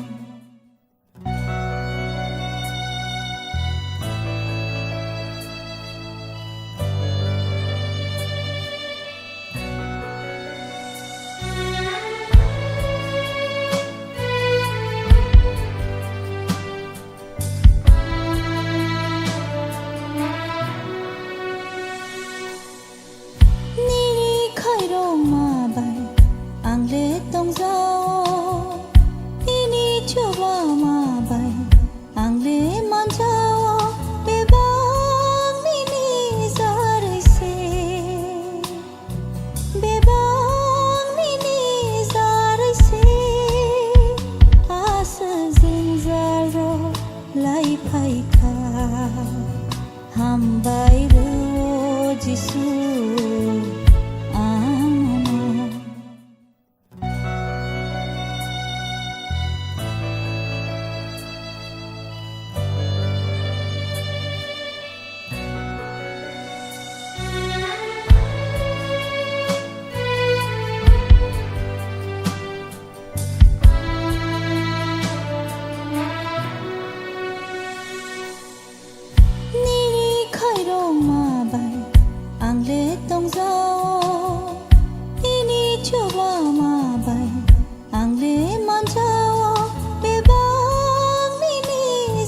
Nini khairokma bai ang le tongjao, nini chuba ma bai ang le manjao, bebak nini jarwi se, bebak nini jarwi se, aswk jwngjal rok lai phaikha. Hambai rw Jisu, ang nono. Nini khairokma bai ang le tongjao, nini chuba ma bai ang le manjao, bebak nini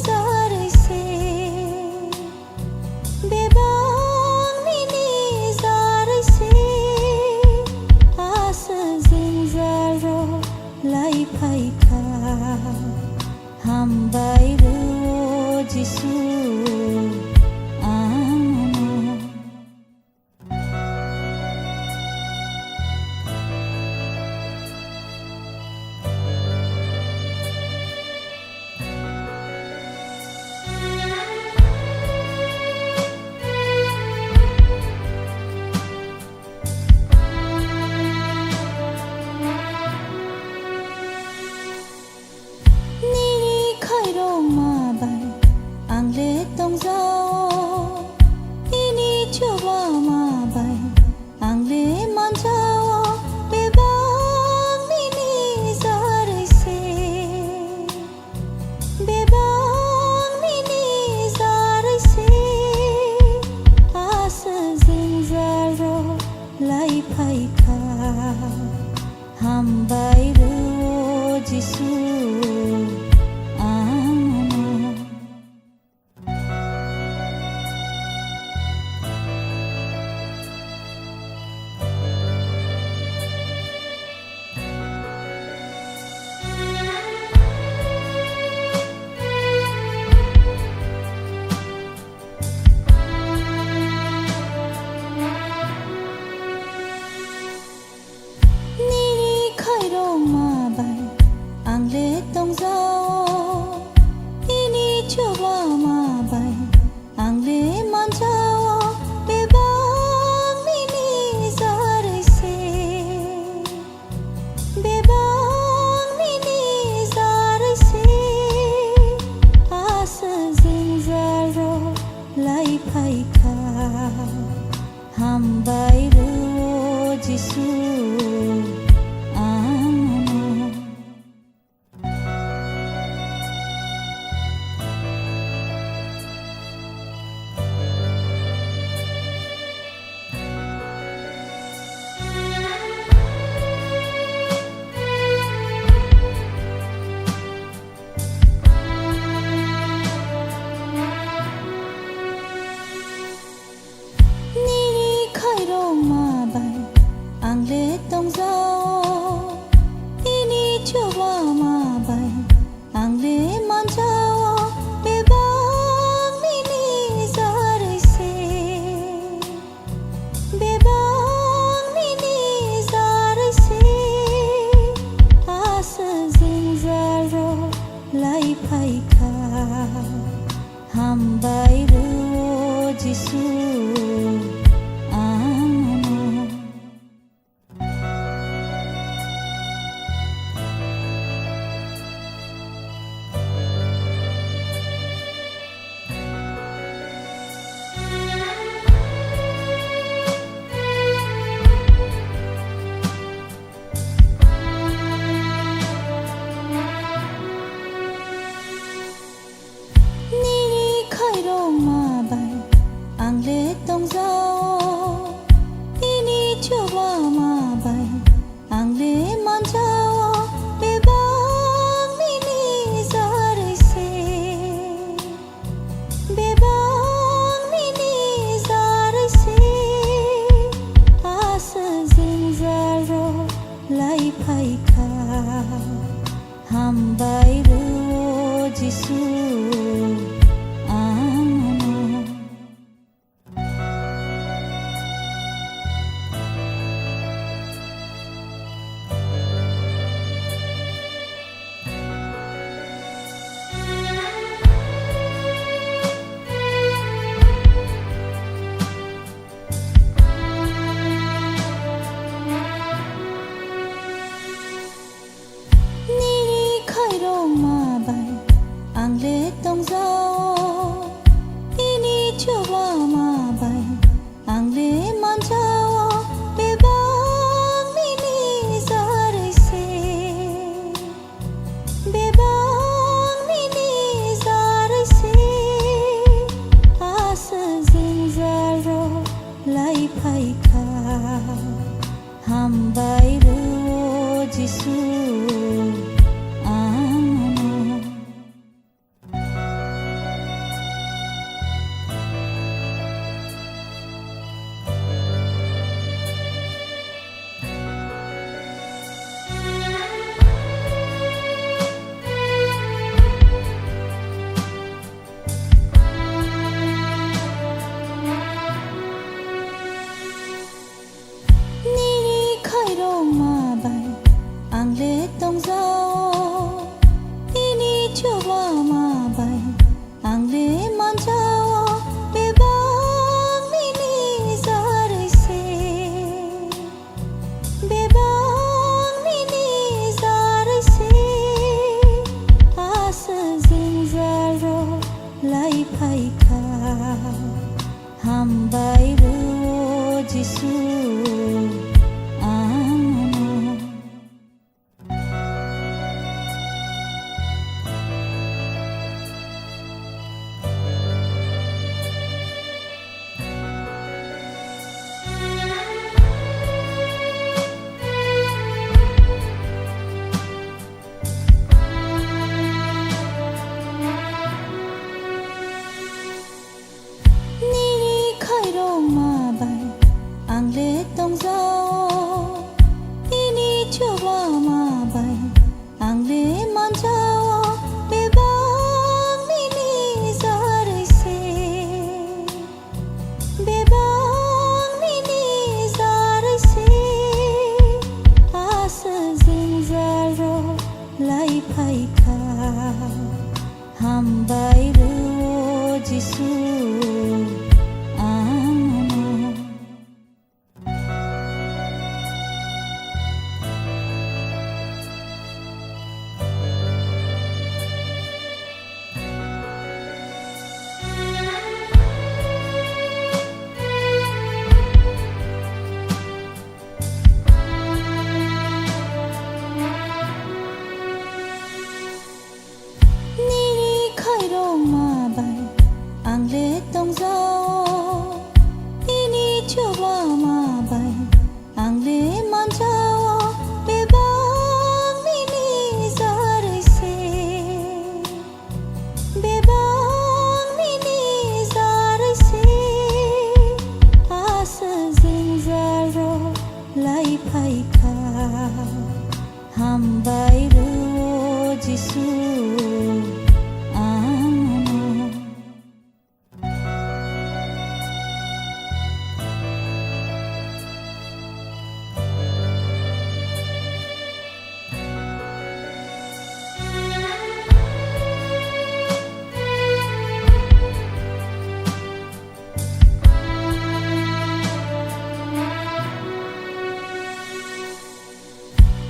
jarwi se, bebak nini jarwi se, aswk jwngjal rok lai phaikha. Hambai rw Jisu, ang nono. Nini khairokma bai ang le tongjao, nini chuba ma bai ang le manjao, bebak nini jarwi se, bebak nini jarwi se, aswk jwngjal rok lai phaikha. Hambai rw Jisu, ang nono. Nini khairokma bai ang le phaikha. Hambai rw Jisu, ang ano. Nini khairokma bai ang le tongjao, nini chubama bai ang le manjao, bebak nini jarwi se, bebak nini jarwi se, aswk jwngjal rok lai phaikha. Hambai rw Jisu, ang ano. Nini khairokma bai ang le tongjao, nini chubama bai ang le manjao, bebak nini jarwi se, bebak nini jarwi se, aswk jwngjal rok lai phaikha. Hambai rw Jisu, ang ano. Nini khairokma bai ang le tongjao, nini chubama bai ang le manjao, bebak nini jarwi se, bebak nini jarwi se, aswk jwngjal rok lai phaikha. Hambai rw Jisu, ang ano. Nini khairokma bai ang le tongjao, nini chubama bai ang le manjao, bebak nini jarwi se, bebak nini jarwi se, aswk jwngjal rok lai phaikha. Hambai rw Jisu, ang ano.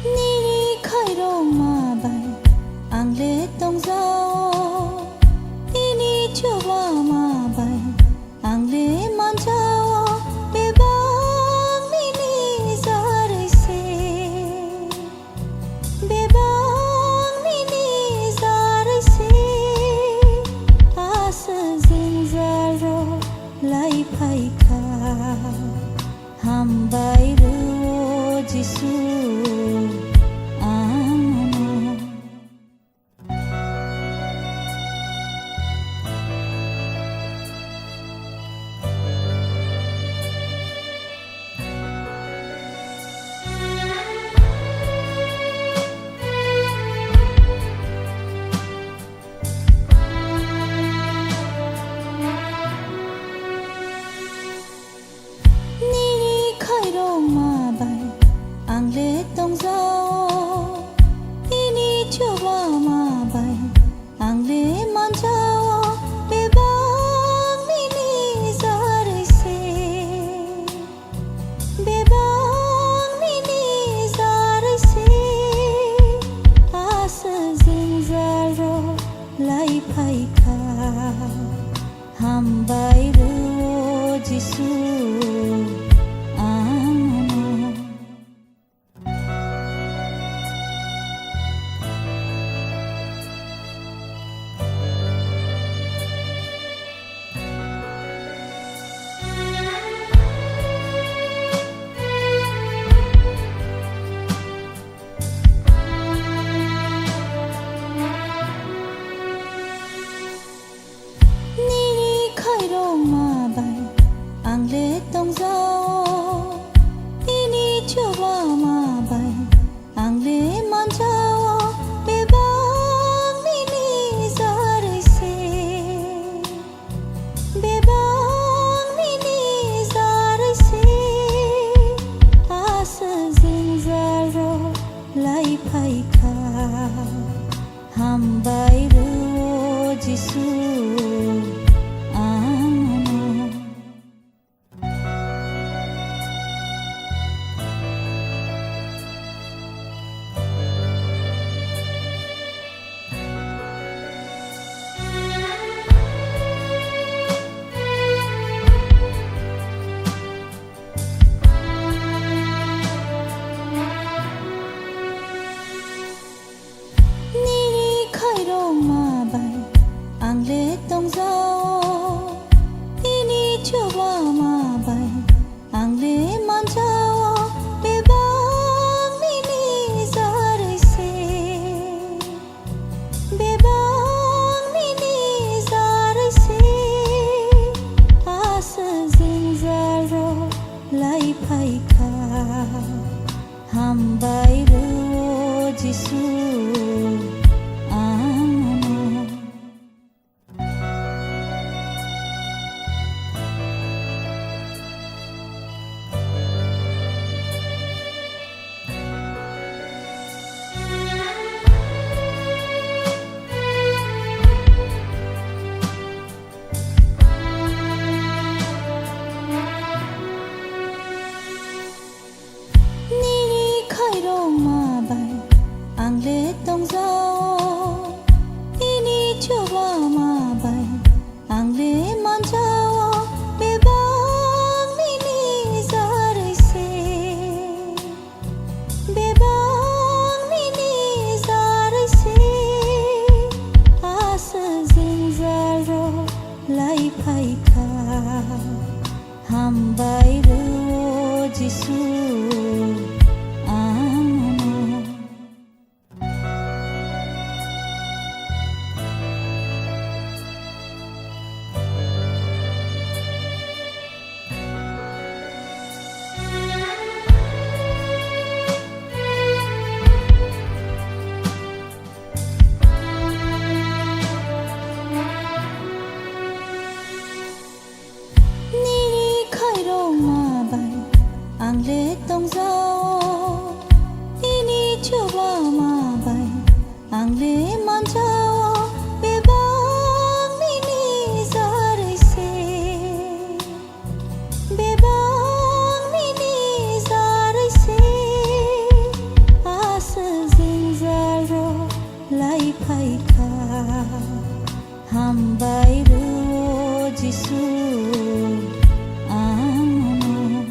Nini khairokma bai ang le tongjao, nini chubama bai ang le manjao, bebak nini jarwi se, bebak nini jarwi se, aswk jwngjal rok lai phaikha. Hambai rw Jisu, ang ano. Jisu, ang nono. Nini khairokma bai ang le tongjao, nini chubama bai ang le manjao, bebak nini jarwi se, bebak nini jarwi se, aswk jwngjal rok lai phai kha. Hambai rw o Jisu, ang nono. Nini khairokma bai ang le tongjao, nini chubama bai ang le manjao, bebak nini jarwi se, bebak nini jarwi se, aswk jwngjal rok lai phai kha. Hambai rw o Jisu, ang nono. Nini khairokma bai ang le tongjao, nini chubama bai ang le manjao, bebak nini jarwi se, bebak nini jarwi se, aswk jwngjal rok lai phai kha. Hambai rw o Jisu, ang nono. Nini khairokma bai ang le tongjao, nini chubama bai ang le manjao, bebak nini jarwi se, bebak nini jarwi se, aswk jwngjal rok lai phai kha. Hambai rw o Jisu, ang nono.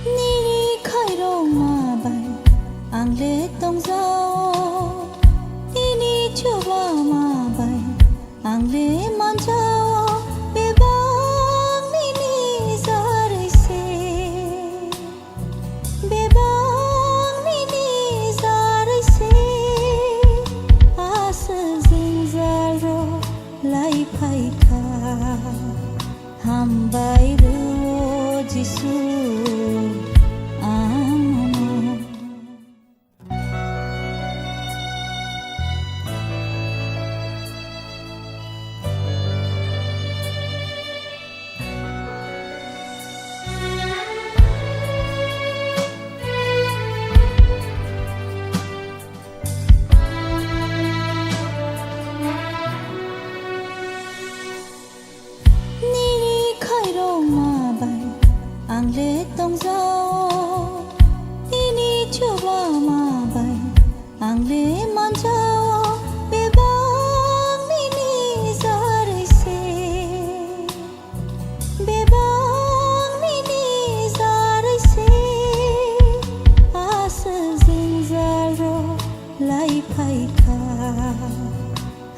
Nini khairokma bai ang le tongjao, nini chubama bai ang le manjao, bebak nini jarwi se, bebak nini jarwi se, aswk jwngjal rok lai phai kha. Hambai rw o Jisu, ang nono. le tongjao nini chubama bai. Ang le manjao bebak nini jarwi se, bebak nini jarwi se. Aswk jwngjal rw lai phai kha.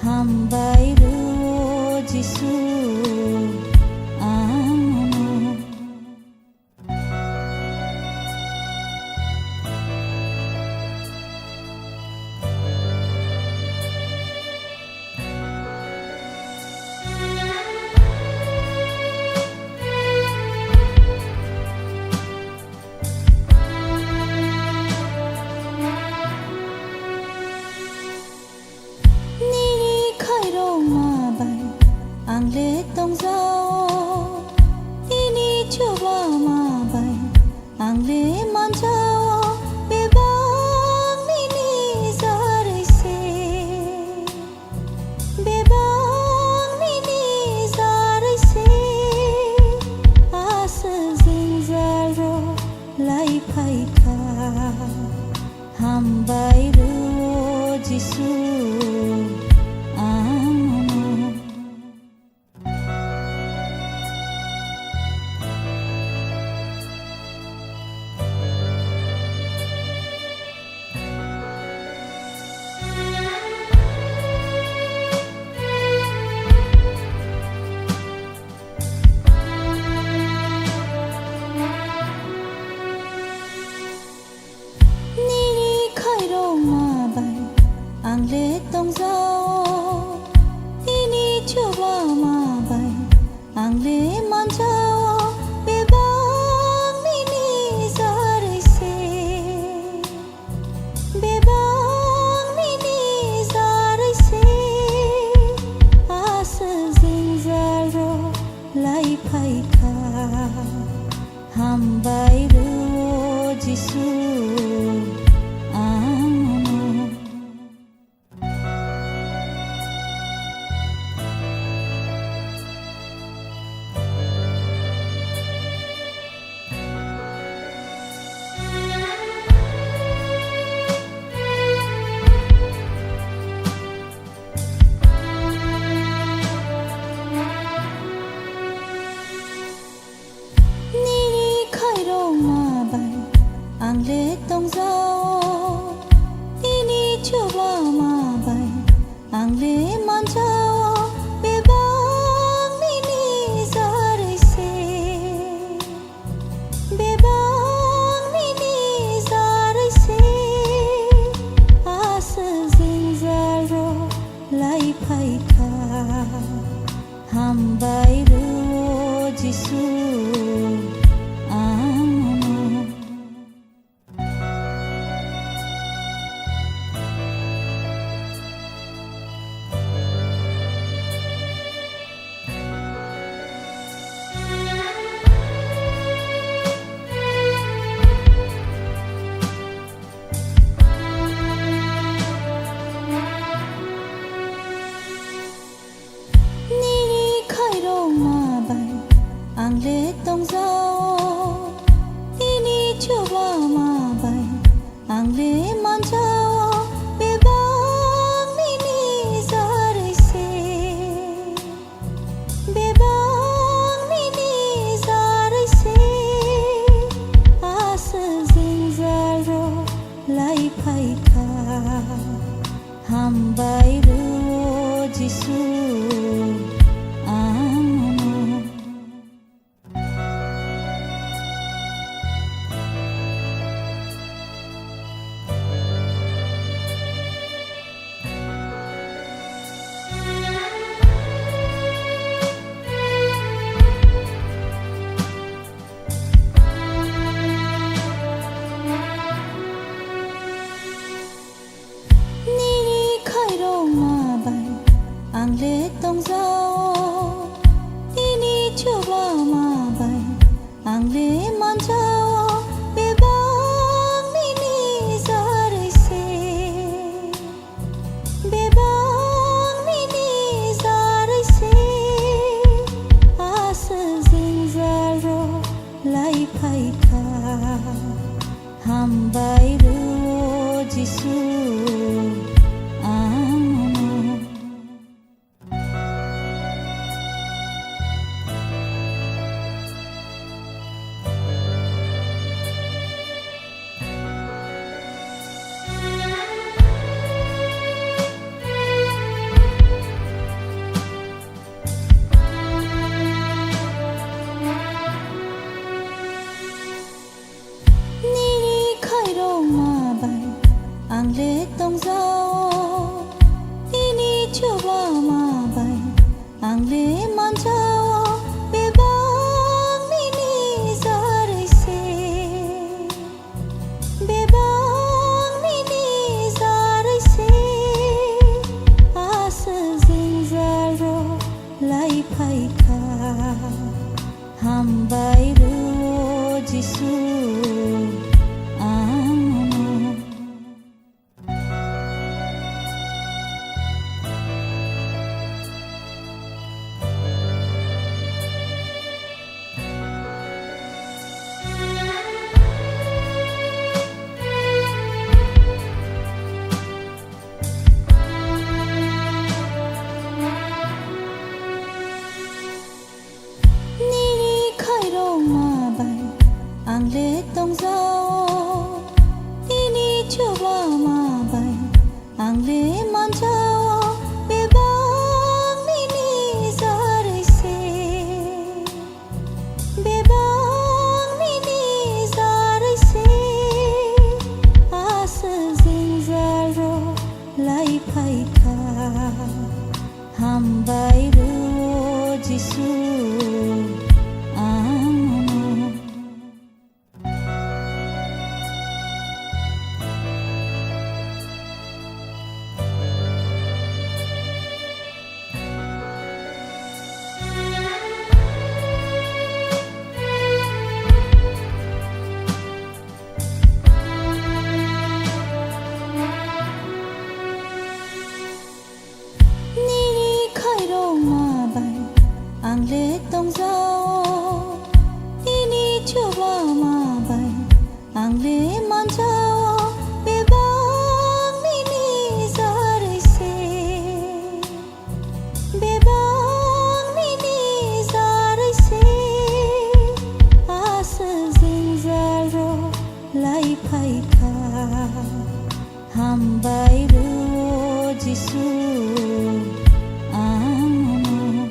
Hambai rw Jisu, ang no. Nini khairokma bai ang le tongjao, nini chubama bai ang le manjao, bebak nini jarwi se, bebak nini jarwi se. Aswk jwngjal rw lai phai kha. Hambai rw Jisu, ang no. Nini khairokma bai ang le tongjao, nini chubama bai ang le manjao, bebak nini jarwi se, bebak nini jarwi se. Aswk jwngjal rw lai phai kha. Hambai rw Jisu, ang no. Nini khairokma bai ang le tongjao, nini chubama bai ang le manjao, bebak nini jarwi se, bebak nini jarwi se. Aswk jwngjal rw lai phai kha. Hambai rw Jisu, ang no. Nini khairokma bai ang le tongjao, nini chubama bai ang le manjao, bebak nini jarwi se, bebak nini jarwi se. Aswk jwngjal rw lai phai kha. Hambai rw Jisu, ang no. Nini khairokma bai ang le tongjao, nini chubama bai ang le manjao, bebak nini jarwi se, bebak nini jarwi se. Aswk jwngjal rw lai phai Hambai rw Jisu, ang nono. Nini khairokma bai ang le tongjao, nini chubama bai ang le manjao, bebak nini jarwi se, bebak nini jarwi se, aswk jwngjal rok lai phai kha. Hambai rw Jisu, ang nono. Nini khairokma bai ang le tongjao, nini chubama bai ang le manjao, bebak nini jarwi se, bebak nini jarwi se, aswk jwngjal rok lai phai kha. Hambai rw Jisu, ang nono.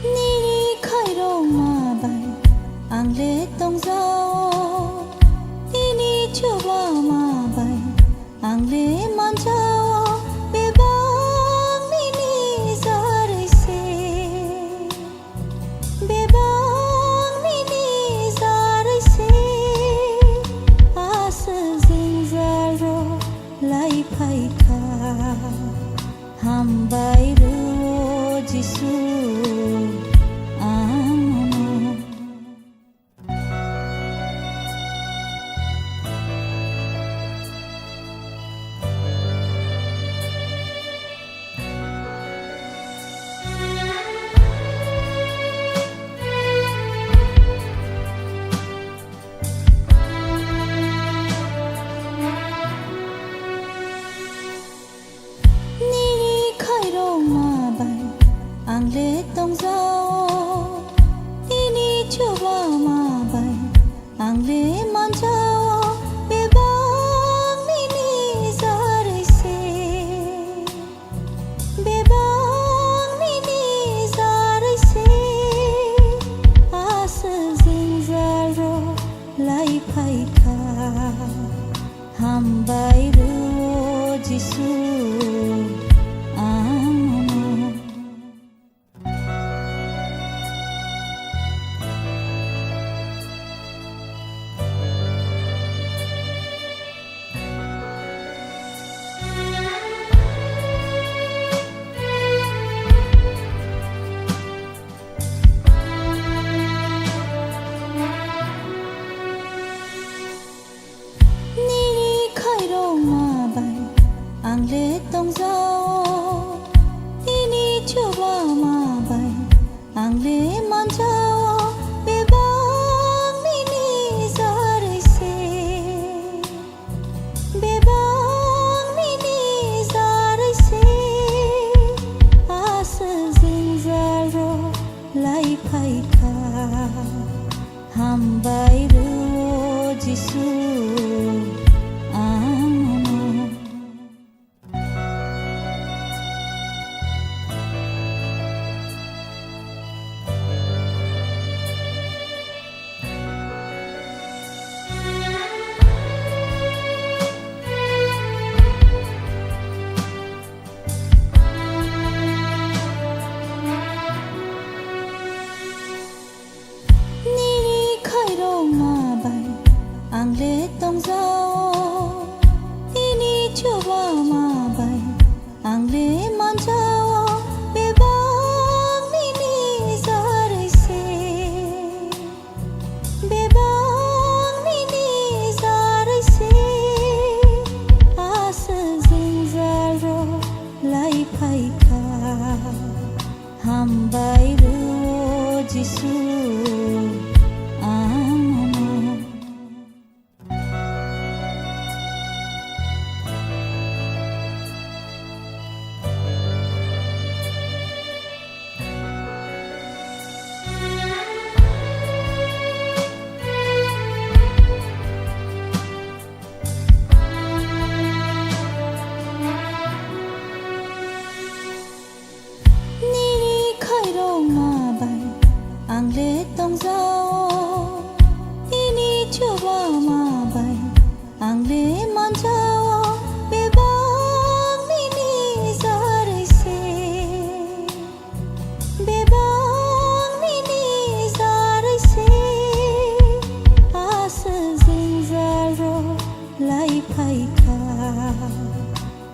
Nini khairokma bai ang le tongjao, nini chubama bai ang le manjao, bebak nini jarwi se, bebak nini jarwi se, aswk jwngjal rok lai phai kha. Hambai rw Jisu, ang nono. Nini khairokma bai ang le tongjao, nini chubama bai ang le manjao, bebak nini jarwi se, bebak nini jarwi se, aswk jwngjal rok lai phai kha. Hambai rw Jisu, ang nono. Nini khairokma bai ang le tongjao, nini chubama bai ang le manjao, bebak nini jarwi se, bebak nini jarwi se, aswk jwngjal rok lai phai kha. Hambai rw Jisu, ang nono.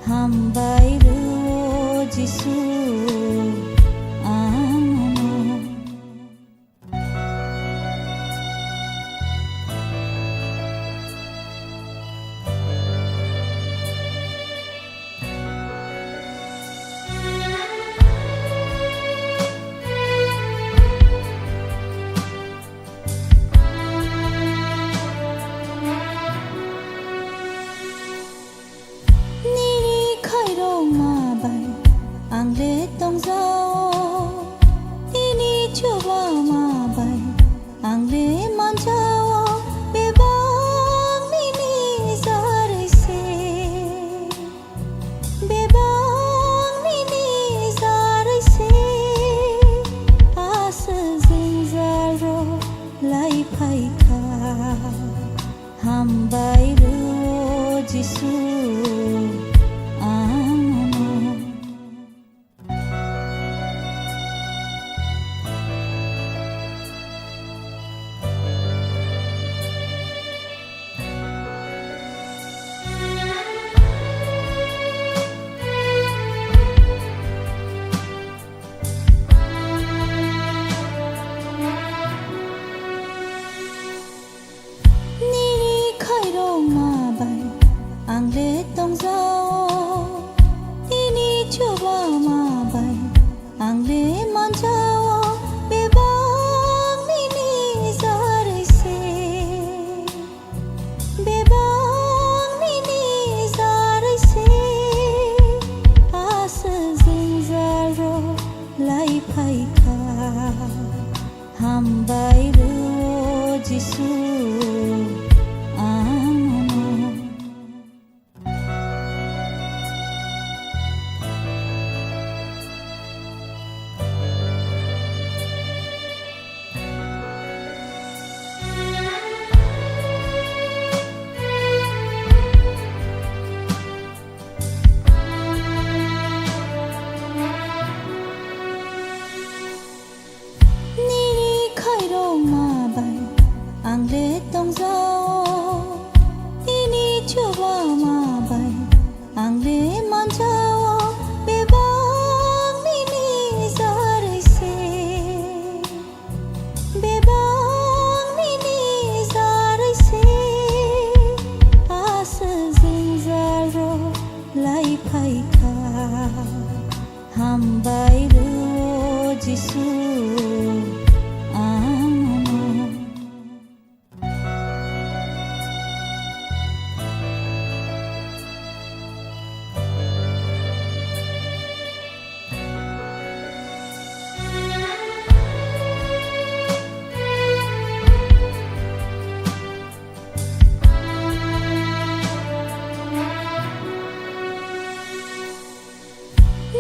Hambai rw Jisu ang nono. Nini khairokma bai ang le tongjao, nini chubama bai ang le manjao, bebak nini jarwi se, bebak nini jarwi se, aswk jwngjal rok lai phai kha. Hambai rw Jisu ang nono. Nini khairokma bai ang le tongjao, nini chubama bai ang le manjao, bebak nini jarwi se, bebak nini jarwi se, aswk jwngjal rok lai phai kha. Hambai rw Jisu ang nono. Nini khairokma bai ang le tongjao, nini chubama bai ang le manjao, bebak nini jarwi se, bebak nini jarwi se, aswk jwngjal rok lai phai kha. Hambai rw Jisu ang nono.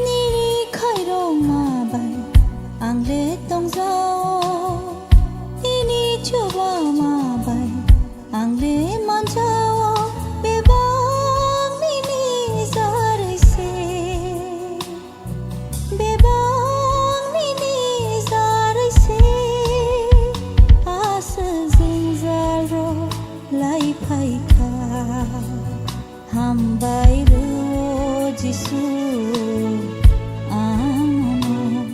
Nini khairokma bai ang le tongjao, nini chubama bai ang le manjao, bebak nini jarwi se, bebak nini jarwi se, aswk jwngjal rok lai phai kha. Hambai rw Jisu ang nono.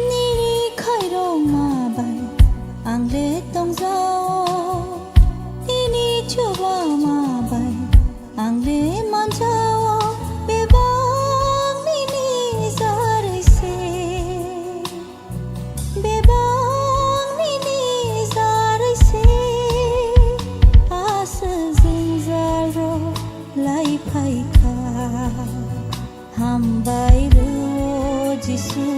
Nini khairokma bai ang le tongjao, nini chubama bai ang le manjao, bebak nini jarwi se, bebak nini jarwi se, aswk jwngjal rok lai phai kha. Hambai rw Jisu